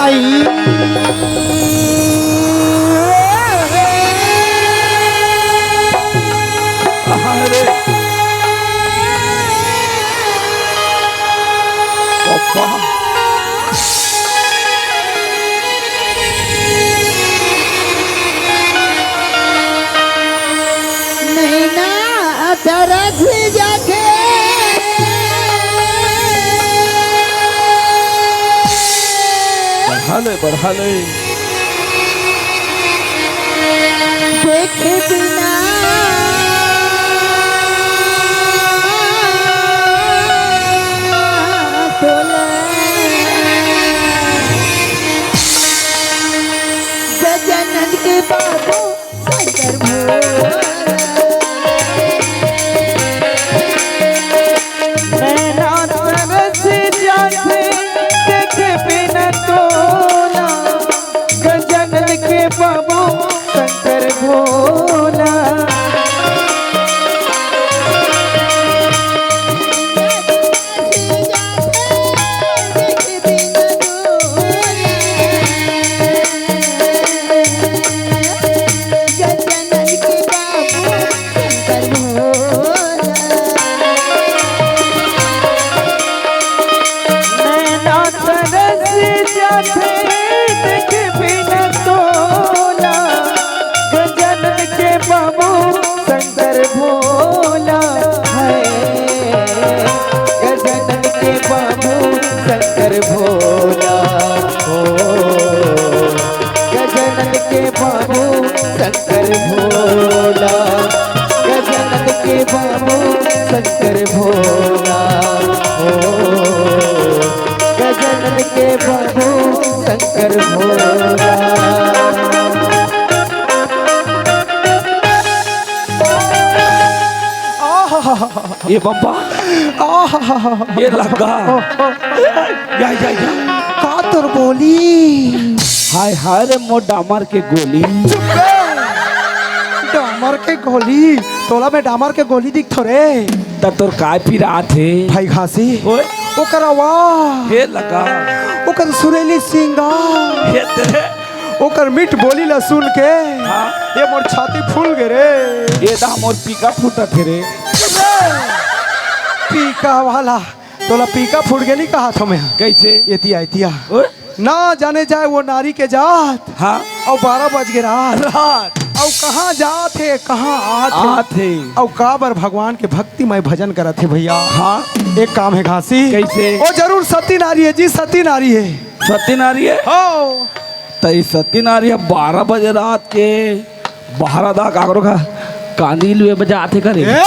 आई। अरे। पप्पा। नैना तरस जाके बढ़ा ले, बढ़ा ले। देखे बिना तोला गजानन के बाबू शंकर भोला। नैना तरस जाथे देखे बिना तोला, गजानन के बाबू शंकर भोला। गजानन के बाबू शंकर भोला। नैना तरस जाथे देखे बिना तोला, गजानन के बाबू शंकर भोला है। गजानन के बाबू शंकर भोला हो। गजानन के बाबू शंकर भोला। गजानन के बाबू शंकर भोला हो। गजानन के बाबू शंकर भोला। आहा। ए बब्बा, आहा। ए लगा। या, या, या। का तोर बोली? हाय, हाय रे मोर डामर के गोली। चुप बे। डामर के गोली? तोला में डामर के गोली दिखथों रे। त तोर काय पिरात हे? भाई घासी। ओए। ओकर आवाज। ए लगा। ओकर सुरीली सिंगार। ए तेरे। ओकर मीठ बोली ला सुन के हाँ। ए मोर छाती फूल गे रे। ए दा मोर पीका फूटत हे रे। पीका वाला, तोला पीका फूट गे नहीं कहाथों मैं। कैसे? एतिया, एतिया। ओए? ना जाने जाए वो नारी के जात। हाँ। अउ बारह बज गे रात। रात। अउ कहाँ जात हे, कहाँ आत हे। आत हे। अउ काबर भगवान के भक्तिमय भजन करत हे भैया। हाँ। एक काम हे घासी। कैसे? ओ जरूर सती नारी हे जी, सती नारी हे। सती नारी हे? हो। त ई सती नारी ह बारह बजे रात के बारह दा काकरो का कांदी लुए बजात हे करे। ए,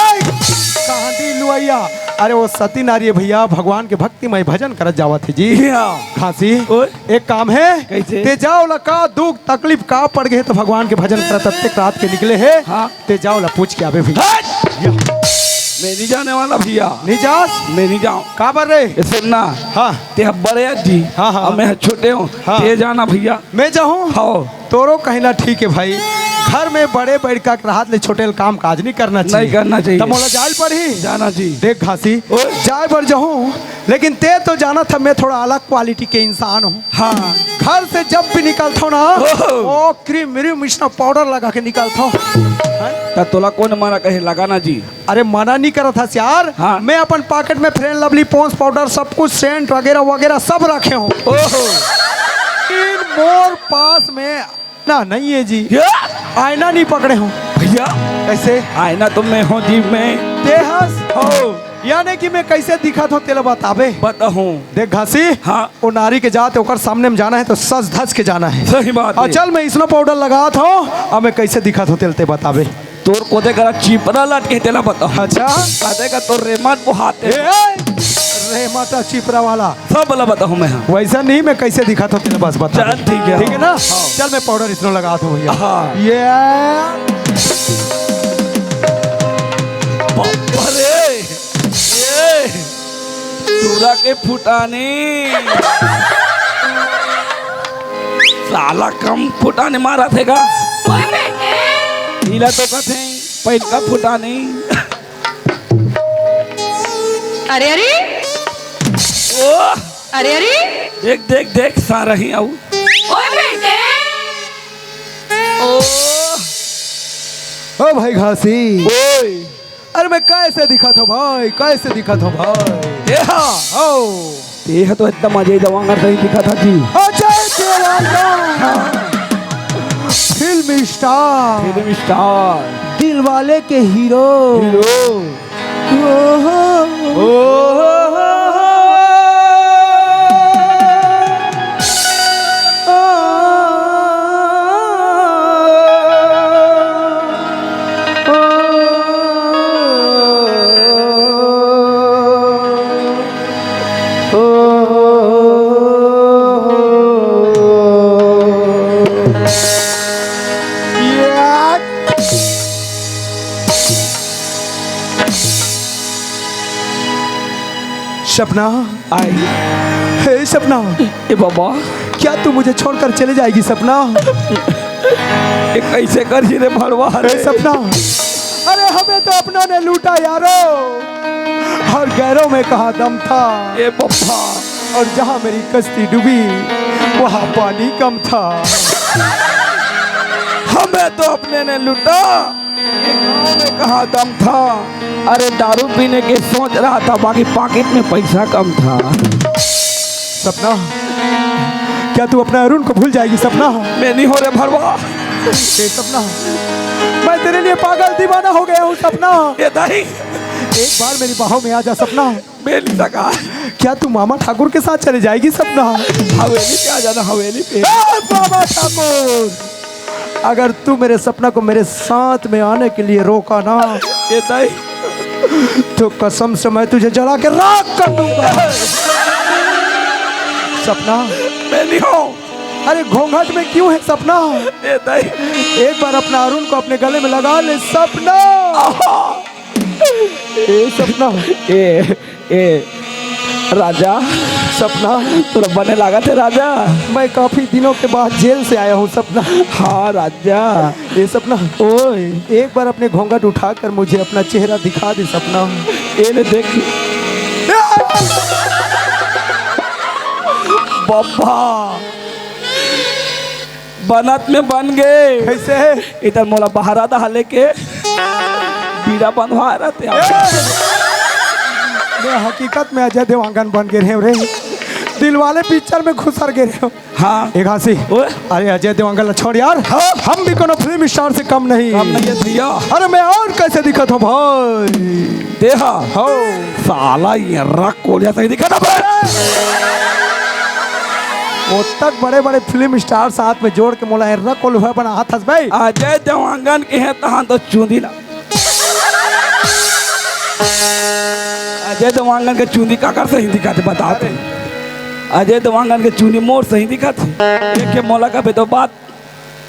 कांदी लुआइया। अरे वो सती नारी हे भैया, भगवान के भक्तिमय भजन करत जावत हे जी। या। घासी, ओए। एक काम हे, कैसे? ते जा ओला का दुख तकलीफ का पड़ गे हे त भगवान के भजन करत अतेक रात के निकले हे। हाँ। ते जा ओला पूछ के आबे भैया। हट! या। मैं नहीं जाने वाला भैया। नहीं जास? मैं नहीं जाऊँ। काबर रे? ए सुन ना। हाँ। ते ह बड़े जी। हाँ, हाँ। अउ मैं ह छोटे हूँ। हाँ। ते जाना भैया। मैं जाहूँ? हाँ। तोरो कहना ठीक हे भाई, घर में बड़े बड़का के रहत ले छोटे ल काम काज नहीं करना चाहिए। नहीं करना चाहिए। त मोला जाए ल पड़ही। जाना जी। देख घासी, ओए। जाए बर जाहूँ, लेकिन ते तो जानत हस मैं थोड़ा अलग quality के इंसान हूँ। हाँ। घर से जब भी निकलथों ना, ओहो। ओ क्रीम म्रीम इसना पाउडर लगा के निकलथों। त तोला कोन मना कहे लगाना जी? अरे मना नहीं करत हस यार, हाँ। मैं अपन pocket में Fair and Lovely, Pond's powder, सब कुछ scent वगैरह वगैरह सब रखे हूँ। ओहो। लेकिन मोर पास में ना नहीं हे जी। क्या? आईना नहीं पकड़े हूँ। भैया। कैसे? आईना तो मैं हूँ जी, मैं। ते हस? हो। यानी कि मैं कैसे दिखत हूँ तेला बताबे? बताहूँ। देख घासी, हाँ। वो नारी के जात हे, ओकर सामने में जाना हे त सज धज के जाना हे। सही बात अउ हे। चल मैं इसना पाउडर लगात हूँ, अब मैं कैसे दिखत हूँ तेला ते बताबे। तोर कोते करा चिपरा लटके तेला बताहूँ। अच्छा। कहते का तोर रेमट बोहाते। ए, रेमट अउ चिपरा वाला। सब ला बताहूँ मैं, हाँ। वैसा नहीं, मैं कैसे दिखत हूँ तेला बस बता चल, दे। ठीक हे। ठीक हे ना? हाँ। चल मैं पाउडर इसनो लगात हूँ भैया। हाँ। ये। बाप रे। ये। टूरा के फुटानी। साला कम फुटानी मारत हे का? ओए बेटे। इला तो कथे, पहिलका फुटानी। अरे, अरे। ओ। अरे, अरे। देख, देख, देख, सारही आऊ। ओए बेटे। ओ। ओ भाई घासी। ओए। अरे मैं कैसे दिखत हूँ भाई, कैसे दिखत हूँ भाई? ए हा। हो। ये तो एकदम अजय देवगन सही दिखत हे जी। अजय देवगन। हाँ। Film star. Film star. Dilwale के हीरो। हीरो। ओ हो। ओ हो। सपना। आई। हे सपना। ए बाबा। क्या तू मुझे छोड़कर चली जाएगी सपना? ये कैसे करही रे भड़वा रे? ए सपना। अरे हमें तो अपनों ने लूटा यारो, और गैरों में कहाँ दम था। ए बाबा। और जहाँ मेरी कश्ती डूबी, वहाँ पानी कम था। हमें तो अपने ने लूटा। ये गाँव में कहाँ दम था? अरे दारू पीने के सोच रहा था, बाकी पाकिट में पैसा कम था। सपना, क्या तू अपना अरुण को भूल जाएगी सपना? मैं नहीं हो रे भड़वा। ए सपना, मैं तेरे लिए पागल दीवाना हो गया हूँ सपना। ए दाई। एक बार मेरी बाहों में आ जा सपना। मैं नहीं सका। क्या तू मामा ठाकुर के साथ चली जाएगी सपना? हवेली पे आ जाना, हवेली पे। ए, मामा ठाकुर, अगर तू मेरे सपना को मेरे साथ में आने के लिए रोका ना, ए दाई। तो कसम से मैं तुझे जला के राख कर दूंगा। सपना। मैं नहीं हूँ। अरे घूंघट में क्यों है सपना? ए दाई। एक बार अपना अरुण को अपने गले में लगा ले सपना। आहा। ए सपना। ए, ए, राजा। सपना। तोला बने लागत हे राजा? मैं काफी दिनों के बाद जेल से आया हूँ सपना। हाँ राजा। ए सपना। ओए। एक बार अपने घूंघट उठाकर मुझे अपना चेहरा दिखा दे सपना। ए ले देख। बप्पा। बनत में बन गे। कैसे? इधर मोला बहरा दहा लेके बीड़ा बंधवा रहते आप। मैं हकीकत में अजय देवांगन बन गे रहेंव रे। दिलवाले पिक्चर में घुसर गे रहेंव। हाँ। एक हांसी। ओए। अरे अजय देवांगन ला छोड़ यार। हाँ। हम भी कोनो फिल्म स्टार से कम नहीं। कम नहीं है भैया। अरे मैं और कैसे दिखत हूँ भाई? देहा। हो। साला ये रख कोलिया सही दिखत हे बे। ओतक बड़े-बड़े फिल्म स्टार साथ में जोड़ के मोला एर्रा कोल्हुआ बनात हस बे। अजय देवांगन के हे तहां तो चूंदी ला। अजय देवांगन के चूंदी काकर सही दिखत हे बता ते। अजय देवांगन के चूंदी मोर सही दिखत हे। एक के मोला का बे तो बात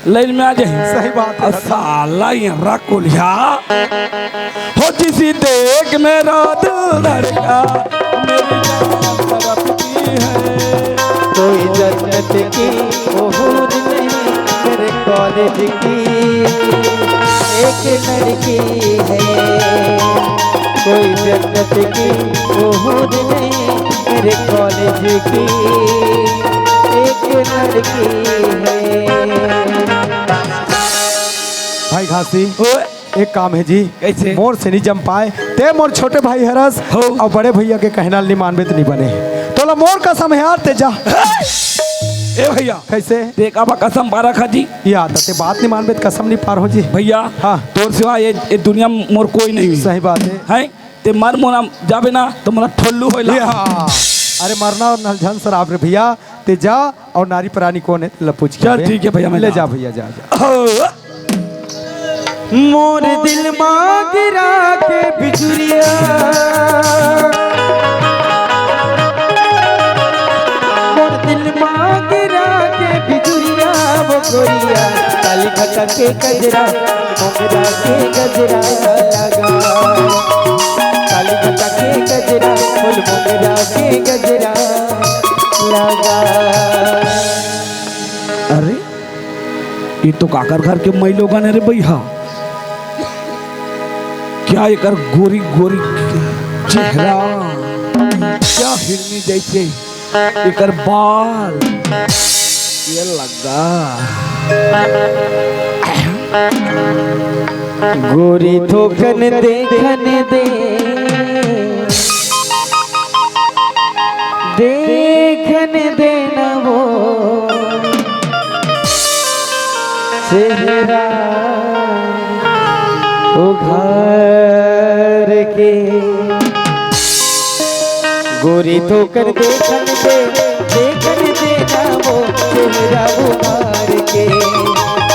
लाइन में आ जाए। सही बात है। और साला ये रख कोलिया। हो जिसी देख मेरा दिल धड़का, मेरी जान तड़पती है। कोई जन्नत की वो हूर नहीं, मेरे कॉलेज की एक लड़की है। कोई जन्नत की वो हूर नहीं, मेरे कॉलेज की एक लड़की है। भाई घासी, ओए। एक काम है जी। कैसे? मोर से नहीं जम पाए, ते मोर छोटे भाई हरस हो। और बड़े भैया के कहना नहीं मानबे तो नहीं बने। तोला मोर कसम है यार, ते जा। ए भैया। कैसे? ते का बा कसम पारा खा जी? या त ते बात नहीं मानबे तो कसम नहीं पार हो जी। भैया। हाँ। तोर सिवा ये, ये दुनिया में मोर कोई नहीं है। सही बात है। हैं? ते मर मोला जाबे ना तो मोला ठोल्लू होइला। या। अरे मरना और नलझन शराब रे भैया, ते जा और नारी प्राणी कौन है, तेला पूछ के चल, आबे। ठीक है भैया, मैं ले जा। जा भैया, जा, जा। मोर दिल मा गिरा के बिजुरिया, मोर दिल मा गिरा के बिजुरिया, वो गोरिया, काली घटा के गजरा, मोंगरा के गजरा लगा, काली घटा के गजरा, फूल मोंगरा के गजरा लगा। अरे, ये तो काकर घर के मई लोगन हे रे बइहा। क्या एकर गोरी गोरी चेहरा, क्या हिरनी जैसे एकर बाल, ये लगा। गोरी थोकन देखन दे, देखन दे न वो चेहरा उघार के। गोरी थोकन देखन दे, देखन दे ना वो चेहरा उघार के।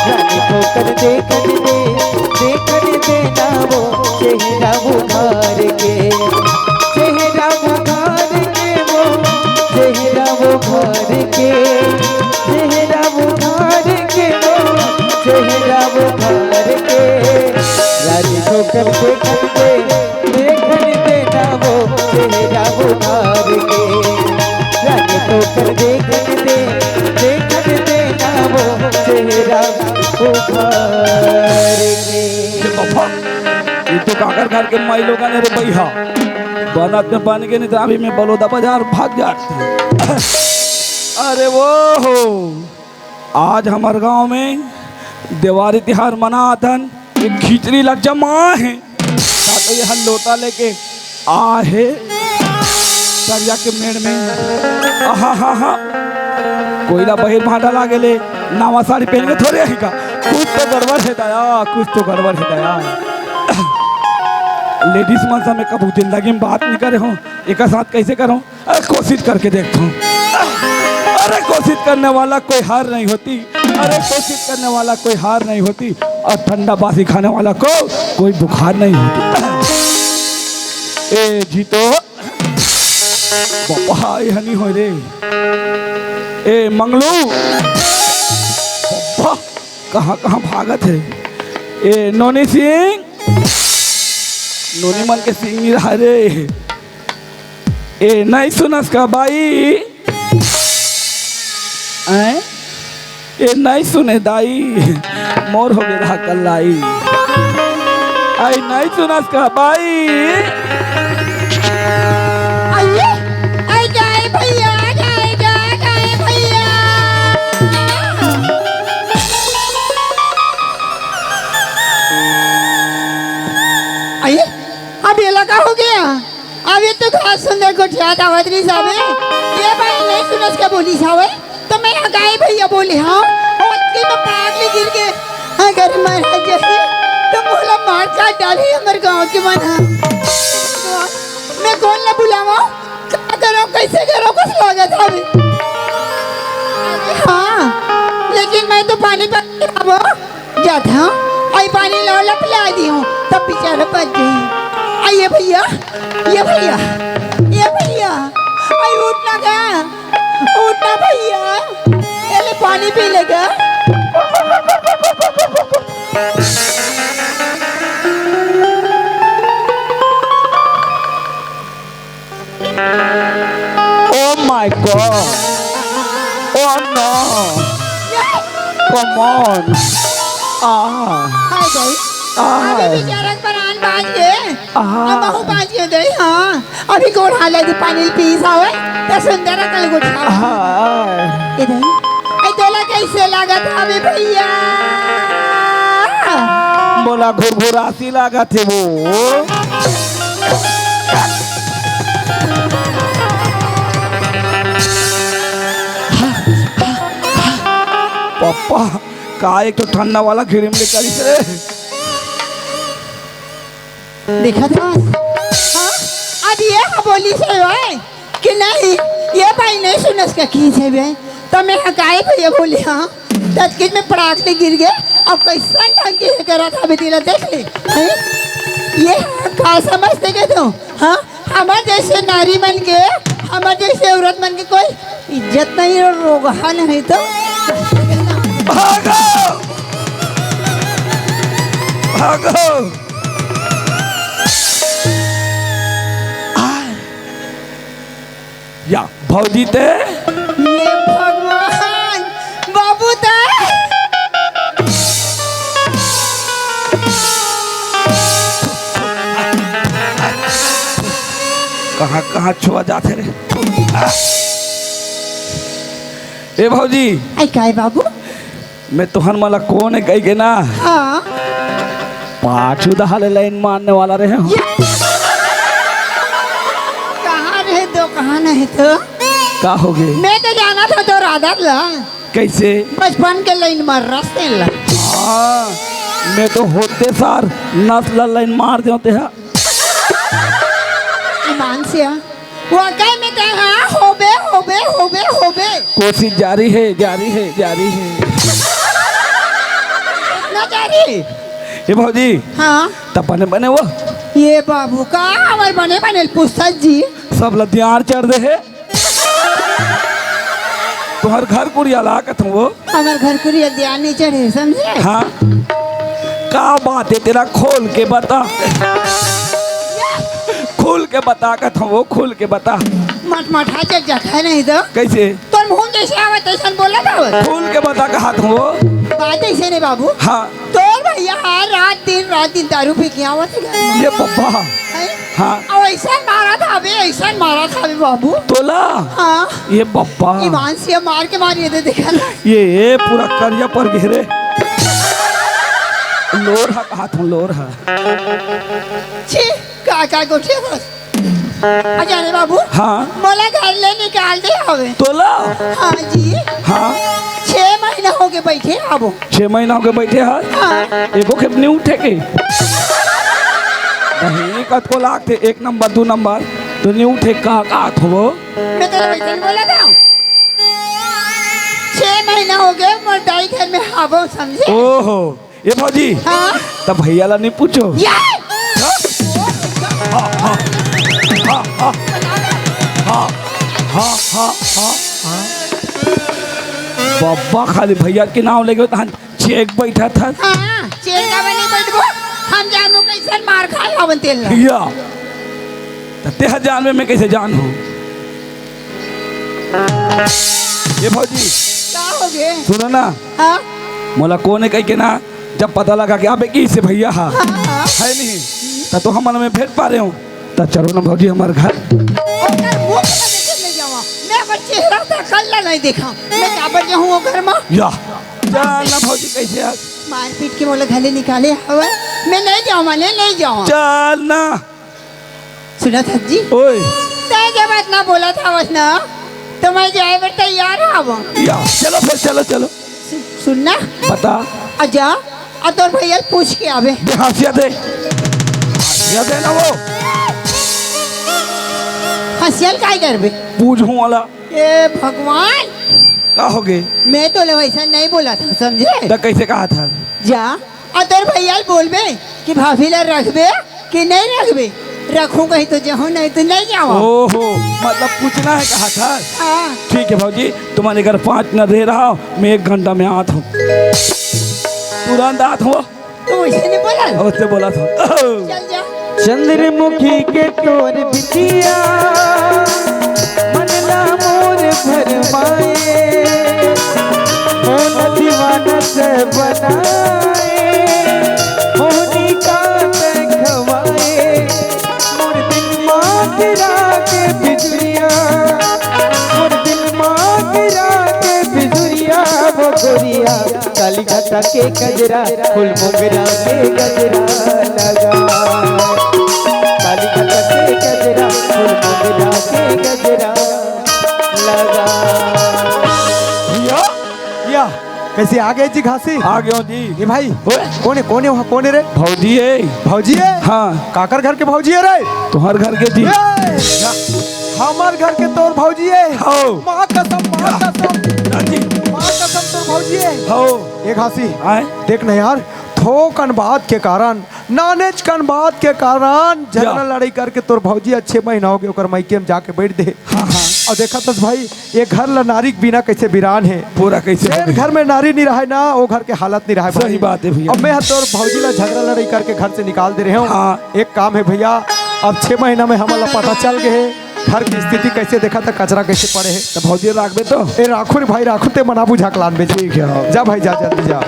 रानी थोकन देखन दे, देखन दे ना वो चेहरा उघार के। चेहरा उघार के वो, चेहरा उघार के, चेहरा उघार के वो, चेहरा उघार के। रानी थोकन देखन दे, देखन दे ना वो चेहरा उघार के। रानी थोकन देखन दे, देखन दे ना वो चेहरा उघार के। ये बाबा, ये तो काकर घर के माई लोगन हे रे बइहा। बनत में बन के नहीं तो अभी मैं बलौदा बाजार भाग जात। अरे वो हो, आज हमर गांव में देवारी तिहार मनात हन, ये खिचड़ी ला जमा हे, साथ ये हल लोटा लेके आ हे, तरिया के मेड़ में, आहा हा हा, कोई ला बहिर भांडा लागे ले, नवा साड़ी पहन के थोड़े आही का, कुछ तो गड़बड़ हे दया, कुछ तो गड़बड़ हे दया। लेडीज मन से मैं कभू जिंदगी में बात नहीं करे हूँ, एक साथ कैसे करूँ? अरे कोशिश करके देखता हूँ। अरे कोशिश करने वाला कोई हार नहीं होती। अरे कोशिश करने वाला कोई हार नहीं होती। और ठंडा बासी खाने वाला को कोई बुखार नहीं होती। ए जीतो, बाबा, ये हनी हो रे। ए मंगलू, बाबा, कहाँ कहाँ भागत हे? ए नोनी सिंह, नोनी मन के सिंगी रहा रे। ए, नहीं सुनस का बाई? हैं? ए, नहीं सुने दाई, मोर हो गे रहा कल्लाई। आई नहीं सुनस का बाई? आइए, आई जाए भैया, जाए, जाए, जाए भैया। आइए, अब ये लगा हो गया। अब ये तो घास सुंदर गोठियात आवत रहिस हवे। ये बाई नहीं सुनस का बोलिस हवे, तो मैं हगाई भैया बोले हंव। ओतकी में पाग ले गिर गे। अगर मर जाही, तो मोला मार काट डालही हमर गांव के मन ह। मैं कोन ला बुलावंव? का करंव? कइसे करंव? कस लागत हवे। हाँ, लेकिन मैं तो पानी पा के आवंव। जात हंव, आई पानी ला ओला पिला दिहूं, तब बेचारा बच जाही। आ ये भैया, ये भैया, ये भैया, आई उठ ना गा, उठ ना भैया, ये ले पानी पी ले गा। Oh my God! Oh no! Come on! आ! हाय गई। आ! अभी बेचारा के प्राण बांच गे। आ! अब महू बांच गे दई, हाँ। अभी गोड़ हाथ लगी पानी पीस हवे, त सुंदर अकल गोठियावत। हाँ। ए दई, आई तोला कइसे लागत हवे भैया? मोला घुरघुरासी लागत हे वो। पप्पा, का एक तो ठंडा वाला क्रीम निकालिस रे। देखत हस? हाँ? अब ये ह बोलिस हे भाई कि नहीं, ये भाई नहीं सुनस का की हे बे? त मैं हगाई भैया बोले हंव, ततकिच में पड़ाक ले गिर गे। अब कइसन ढंग के हे करत हवे तेला देख ले। हैं? ये ह का समझ देखे तो? हाँ? हमर जइसे नारी मन के, हमर जइसे औरत मन के कोई इज्जत नहीं और रोगहा नहीं तो। भागो! भागो! आय। या भौजी ते? ये भगवान, बाबू ते? कहाँ, कहाँ छुआ जाथे रे? ए भौजी। आई काय बाबू? मैं तुहर मन ला कोन हे कहि के ना, हाँ। पाछू डहर ले लाइन मारने वाला रहे हंव। ये कहाँ रहे तो, कहाँ नहीं तो? का हो गे? मैं तो जानत हंव तोर आदत ला। कइसे? बचपन के लाइन मार रस तेला। हाँ, मैं तो होते सार नस ला लाइन मार देंव तेहा। ईमान से आ। वाकई में ते, हाँ, होबे, होबे, होबे, होबे। कोशिश जारी हे, जारी हे, जारी हे। ना जारी। ए भौजी। हाँ। त बने, बने वो। ये बाबू का हमर बने, बने पूछत जी। सब ला दियार चढ़ दे हे। तुहर घर कुरिया ला कथंव वो। हमर घर कुरिया दियार नइ चढ़े, समझे? हाँ। का बात हे तेला खोल के बता। खुल के बता कथंव वो, खुल के बता। मटमटा चढ़ जाथे नहीं तो। कइसे? तोर मुंह जइसे आवत तइसन बोलत हवस। खुल के बता कहत हंव वो। बात अइसे नहीं बाबू। हाँ। तोर भैया ह रात दिन, रात दिन दारू पी के आवत हे घर म। ये बप्पा। हैं? हाँ। अउ अइसन मारत हवे, अइसन मारत हवे बाबू। तोला? हाँ। ये बप्पा। ईमान से मार के मार ये दे देखा ना। ये, ये पूरा करिया पर घेरे। लोरहा कहत हंव, लोरहा। छी, का, का गोठियावस? अ जाने बाबू, हाँ। मोला घर ले निकाल दे हवे। तोला? हाँ जी। हाँ। छह महीना होगे बइठे हवं। छह महीना होगे बइठे हस? हाँ। एको खेप नइ उठे के? नहीं, कतको लागथे, एक नंबर, दू नंबर, त नइ उठे का, का कहत हंव वो? मैं तो वइसन बोलत हंव। छह महीना होगे, मोर दाई घर में हवं, समझे? ओहो। ए भौजी, हाँ? त भैया ला नइ पूछो? ये! हाँ, हाँ, हाँ, हाँ। हाँ, हाँ, हाँ, हाँ। बप्पा खाली भैया के नांव लेगे तहन चेक बइठत हस। हाँ, चेक काबर नइ बइठबो? हम जानबो कइसन मार खाए हवन तेला। या, त तेहा जानबे, मैं कइसे जानहूं? ये भौजी, का होगे? सुनो ना। हाँ? मोला कोने कहिके ना, जब पता लगा कि अबे कइसे भैया हा, हाँ, हाँ। है नहीं, त तो हमन में भेंट पा रहे हो, त चलो ना भौजी हमर घर। ओकर मुंह ला देखे नहीं जावा, मैं अपन चेहरा त कल ला नहीं देखा, मैं काबर जाहूं ओ घर मा? या, चल ना भौजी, कइसे आज? मारपीट के मोला घले निकाले हवय, मैं नहीं जावा, नहीं, नहीं जावा। चल ना। सुनत हस जी? ओए। तैं जब अतना बोलत हवस ना, त मैं जाए बर तैयार हवं। या, चलो फिर, चलो, चलो। सु-, सुन ना। बता। आ जा, आ तोर भैया ल पूछ के आबे। दे, हंसिया दे। हंसिया दे ना वो। हंसिया ल काय करबे? पूछहूं वाला। ए भगवान। का होगे? मैं तोला वइसन नहीं बोलत हंव, समझे? त कइसे कहत हस? जा, अउ तोर भैया ल बोलबे कि भाभी ला रखबे कि नहीं रखबे? रखहूं कहीं त जाहूं, नहीं त नहीं जावं। ओहो, मतलब पूछना हे कहत हस? हाँ। ठीक हे भौजी, तुमन एकर पाँच मिनट दे रहा, मैं एक घंटा में आत हंव। तुरंत आत हंव। तू वइसे नहीं बोला? ओइसे बोलत हंव। चल जा। चंद्रमुखी के तोर बिंदिया, मन ला मोर भरमाए, मोला दीवाना से बनाए, मोहनी का तैं खवाए, मोर दिल मा गिरा के बिजुरिया, मोर दिल मा गिरा के बिजुरिया, वो गोरिया। काली घटा के गजरा, फूल मोगरा के गजरा लगा। काली घटा के गजरा, फूल मोगरा के गजरा लगा। या, या, कइसे आ गे जी घासी? आ गेंव जी। ए भाई, ओए। कोन हे, कोन हे वहाँ, कोन हे रे? भौजी हे। भौजी हे? हाँ। काकर घर के भौजी हे रे? तुंहर घर के जी। ए, हमर घर के तोर भौजी हे। हव। माँ कसम, माँ कसम। हाँ जी। माँ कसम तोर भौजी हे। हव। ए घासी, आय? देख ना यार, थोकन बात के कारण, नानेच कन बात के कारण झगरा या। लड़ाई करके तोर भौजी आज छह महीना होगे ओकर मइके में जाके बइठ दे। हाँ, हाँ। अउ देखत हस भाई, ये घर ला नारी के बिना कइसे बिरान हे। पूरा कइसे जेन हो गे? घर में नारी नहीं रहय ना, वो घर के हालत नहीं रहय भाई। सही बात हे भैया। अब मैं ह तोर भौजी ला झगरा लड़ाई करके घर से निकाल दे रहे हंव। हाँ। एक काम हे भैया, अब छह महीना में हमन ला पता चल गे हे। घर के स्थिति कइसे देखत हस, कचरा कइसे पड़े हे। त भौजी राखबे तो? ए, राखहूं रे भाई, राखहूं, तैं मना बुझा के लानबे। ठीक हे, हाँ। जा भाई, जा, जल्दी जा।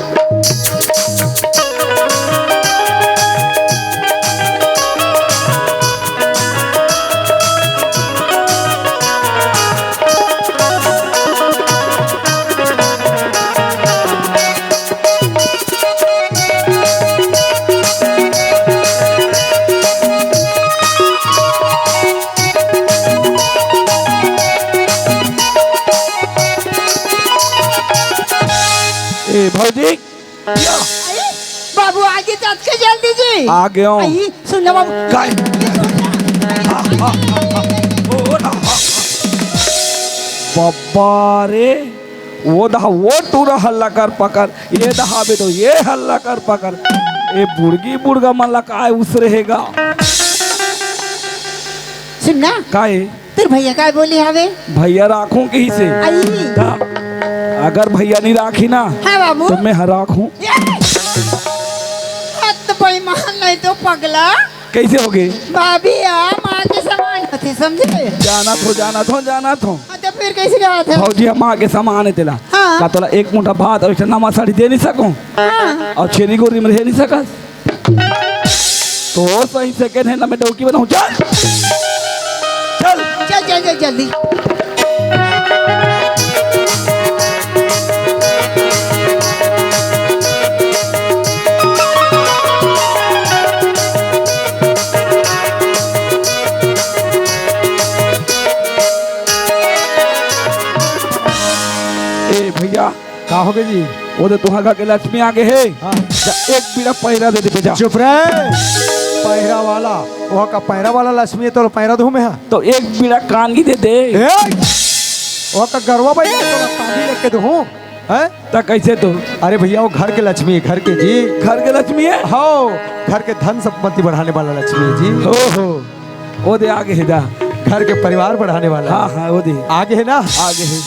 ए, भौजी। अरे, बाबू, आगे जात के जल्दी जी। आ गेंव। आई, सुन ना बाबू। काय? बब्बा रे, वो दहा वो टूरा हल्ला कर पकर, ये दहा बे तो ये हल्ला कर पकर। ए बुड़गी बुड़गा मन ला काय उसरे हे गा? सुन ना। काय? तोर भैया काय बोले हवे? भैया राखहूं कहिसे। आई। त अगर भैया नहीं राखही ना, हाँ बाबू। त मैं ह राखहूं। ये! हद बेईमान नहीं तो पगला। कइसे होगे? भाभी हा माँ के समान होथे, समझे? जानत हंव, जानत हंव, जानत हंव। हाँ, त फिर कइसे कहत हस? भौजी हा माँ के समान हे तेला। हाँ। का तोला एक मुठा भात अउ एक ठन नवा साड़ी दे नहीं सकंव? हाँ। अउ छेरी गोरी में रह नहीं सकस? तो सही second hand में डौकी बनाहूं। चल। चल। चल, चल, चल, जल्दी। ए भैया, का होगे जी? वो दे तुंहर घर के लक्ष्मी आ गे हे। हाँ। जा, एक बीड़ा पैरा दे दे बेटा। चुप रे। पैरा वाला, वो का पैरा वाला लक्ष्मी हे, तोला पैरा दूं मैं, हाँ? त एक बीड़ा कांगी दे दे। ए! वो का गरवा भाई, तोला कांगी लेके दूं, हैं? त कइसे तो? अरे भैया, वो घर के लक्ष्मी हे, घर के जी। घर के लक्ष्मी हे? हव, घर के धन संपत्ति बढ़ाने वाला लक्ष्मी हे जी। ओहो। वो दे आगे हे दा। घर के परिवार बढ़ाने वाला। हाँ, हाँ, वो दे। आगे हे ना? आगे हे।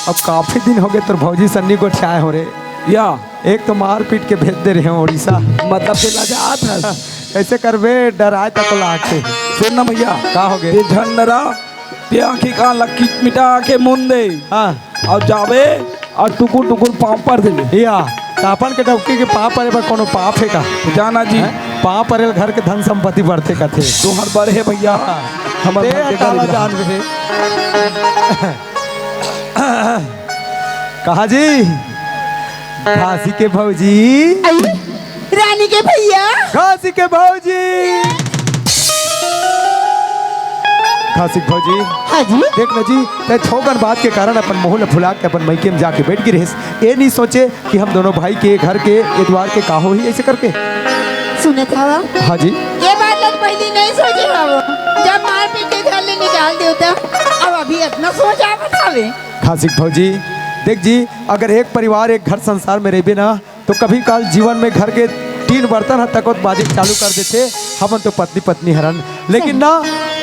अब काफी दिन होगे तोर भौजी सन्नी गोठियाए हंव रे। या। एक तो मारपीट के भेज दे रहे हैं उड़ीसा। मतलब, ते लजात हस। कैसे करबे, डराए तक लागथे। सुन ना भैया, का होगे? ते झन डरा, ते आँखी कान ला किट मिटा के मुन दे। हाँ। अउ जाबे अउ टुकुर टुकुर पाँव पर देबे। या, त अपन के डौकी के पाँव परे बर कोनो पाप हे का? जाना जी। हैं? पाँव परे ले घर के धन संपत्ति बढ़थे कथे। तुहर बर हे भैया, हाँ। हमर ते घर के काला गरीब जानबे। कहा जी? खांसी के भौजी। आई, रानी के भैया। खांसी के भौजी। खांसी के भौजी। हाँ जी। देख ना जी, ते थोकन बात के कारण अपन मुंह ल फुला के अपन मइके में जाके बैठ गे रहिस। ये नहीं सोचे कि हम दोनों भाई के घर के, ये द्वार के का होही ऐसे करके। सुनत हवा? हाँ जी। ये बात ल पहली नहीं सोचे हवा। जब मारपीट के घर ले निकाल देव त, अब अभी इतना सोच आवत हवे। खांसी के भौजी, देख जी, अगर एक परिवार, एक घर संसार में रहिबे ना, तो कभी काल जीवन में घर के टीन बर्तन ह तकोत बाजे चालू कर देथे, हमन तो पत्नी पत्नी हरन। लेकिन ना,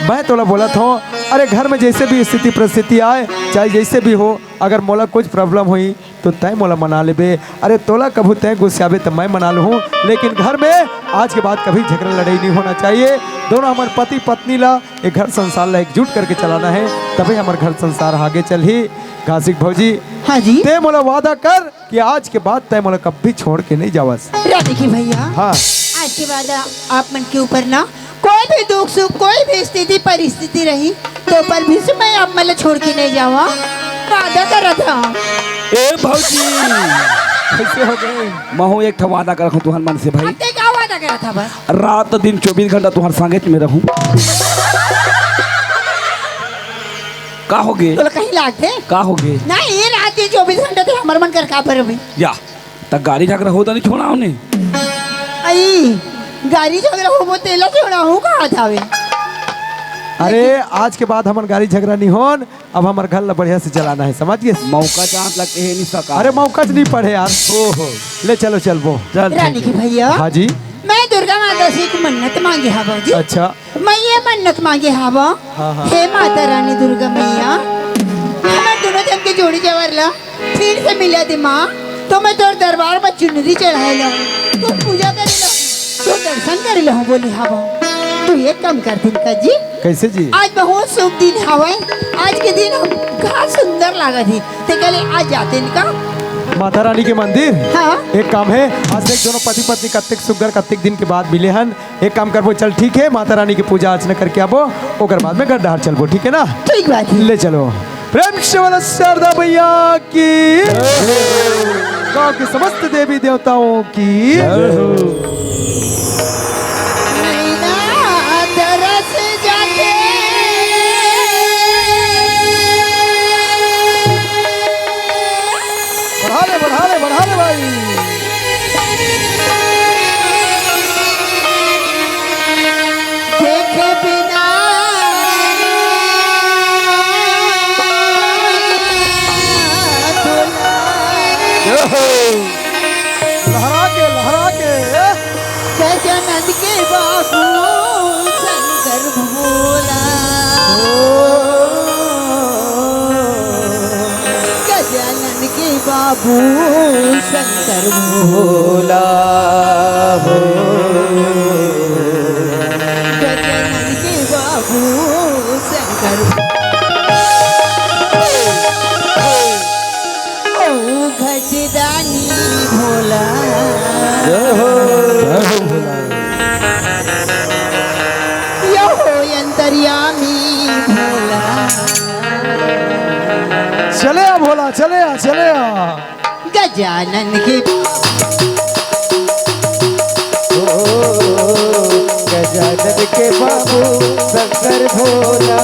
मैं तोला बोलत हूँ, अरे घर में जैसे भी स्थिति परिस्थिति आए, चाहे जैसे भी हो, अगर मोला कुछ problem होई तो तय मोला मना लेबे, अरे तोला कभू तय गुस्साबे त मैं मना लूँ, लेकिन घर में आज के बाद कभी झगड़ा लड़ाई नहीं होना चाहिए। दोनों हमर पति पत्नी ला, ये घर संसार ला एकजुट करके चलाना है, तभी हमर घर संसार आगे चलही। खांसी के भौजी, हाँ जी। ते मोला वादा कर कि आज के बाद तय मोला कभी छोड़ के नहीं जावस। राधे की भैया। हाँ। आज के बाद आप मन के ऊपर ना कोई भी दुख सुख, कोई भी स्थिति परिस्थिति रही, तो पर भी से मैं आप मन ला छोड़ के नहीं जावा। वादा करत हूँ। ए भौजी, कैसे हो गए? महू एक ठो वादा करत हूँ तुहर मन से भाई। अब ते का वादा करत हवा? रात दिन चौबीस घंटा तुहर संगेच में रहूँ। का होगे? तोला कहीं लागथे? का होगे? नहीं, ये रात दिन चौबीस घंटा ते हमर मन कर का पर अभी? या, त गारी झगरा होता नहीं छोड़ाव ने। आई, गारी झगरा होबो तेला छोड़ाहूँ कहा थावे? अरे, आज के बाद हमन गारी झगरा नहीं होन, अब हमर घर ला बढ़िया से चलाना है, समझ गए? मौका चांस लग के हे नहीं सका। अरे, मौका च नहीं पड़े यार। ओहो, ले चलो, चलबो। चल, रानी ठीक की है। भैया। हाँ जी। मैं दुर्गा माता से एक मन्नत मांगे हवा जी। अच्छा। मैं ये मन्नत मांगे हवा, हाँ, हाँ। हे माता रानी दुर्गा मैया, हमर दोनों जन के जोड़ी जवर ला फिर से मिला दे माँ, तो मैं तोर दरबार में चुनरी चढ़ाए ला, तोर पूजा करे ला, तोर दर्शन करे ला बोले हवा। तो एक काम कर दिन का जी। कैसे जी? आज बहुत शुभ दिन हवा, आज के दिन हम का सुंदर लागत हे, ते कहले आज जाते इनका माता रानी के मंदिर। हाँ। एक काम है, आज देख दोनों पति पत्नी कत्तेक सुग्घर कत्तेक दिन के बाद मिले हन, एक काम करबो, चल ठीक है, माता रानी की पूजा अर्चना करके आबो, ओकर बाद में घर डहर चलबो, ठीक है ना? ठीक बात है। ले चलो, प्रेम से बोलो शारदा मैया की, गांव की समस्त देवी देवताओं की। नैना तरस जाते। बढ़ा ले, बढ़ा ले, बढ़ा ले भाई। देखे बिना तोला। जय हो। लहरा के, लहरा के। गजानन के बाबू शंकर भोला। गजानन के बाबू शंकर भोला हो। गजानन के बाबू शंकर। ओ घटदानी भोला। जय हो। जय हो भोला। यो हो अंतर्यामी भोला। चले आ भोला, चले आ, चले आ। गजानन के ओ, गजानन के बाबू शंकर भोला।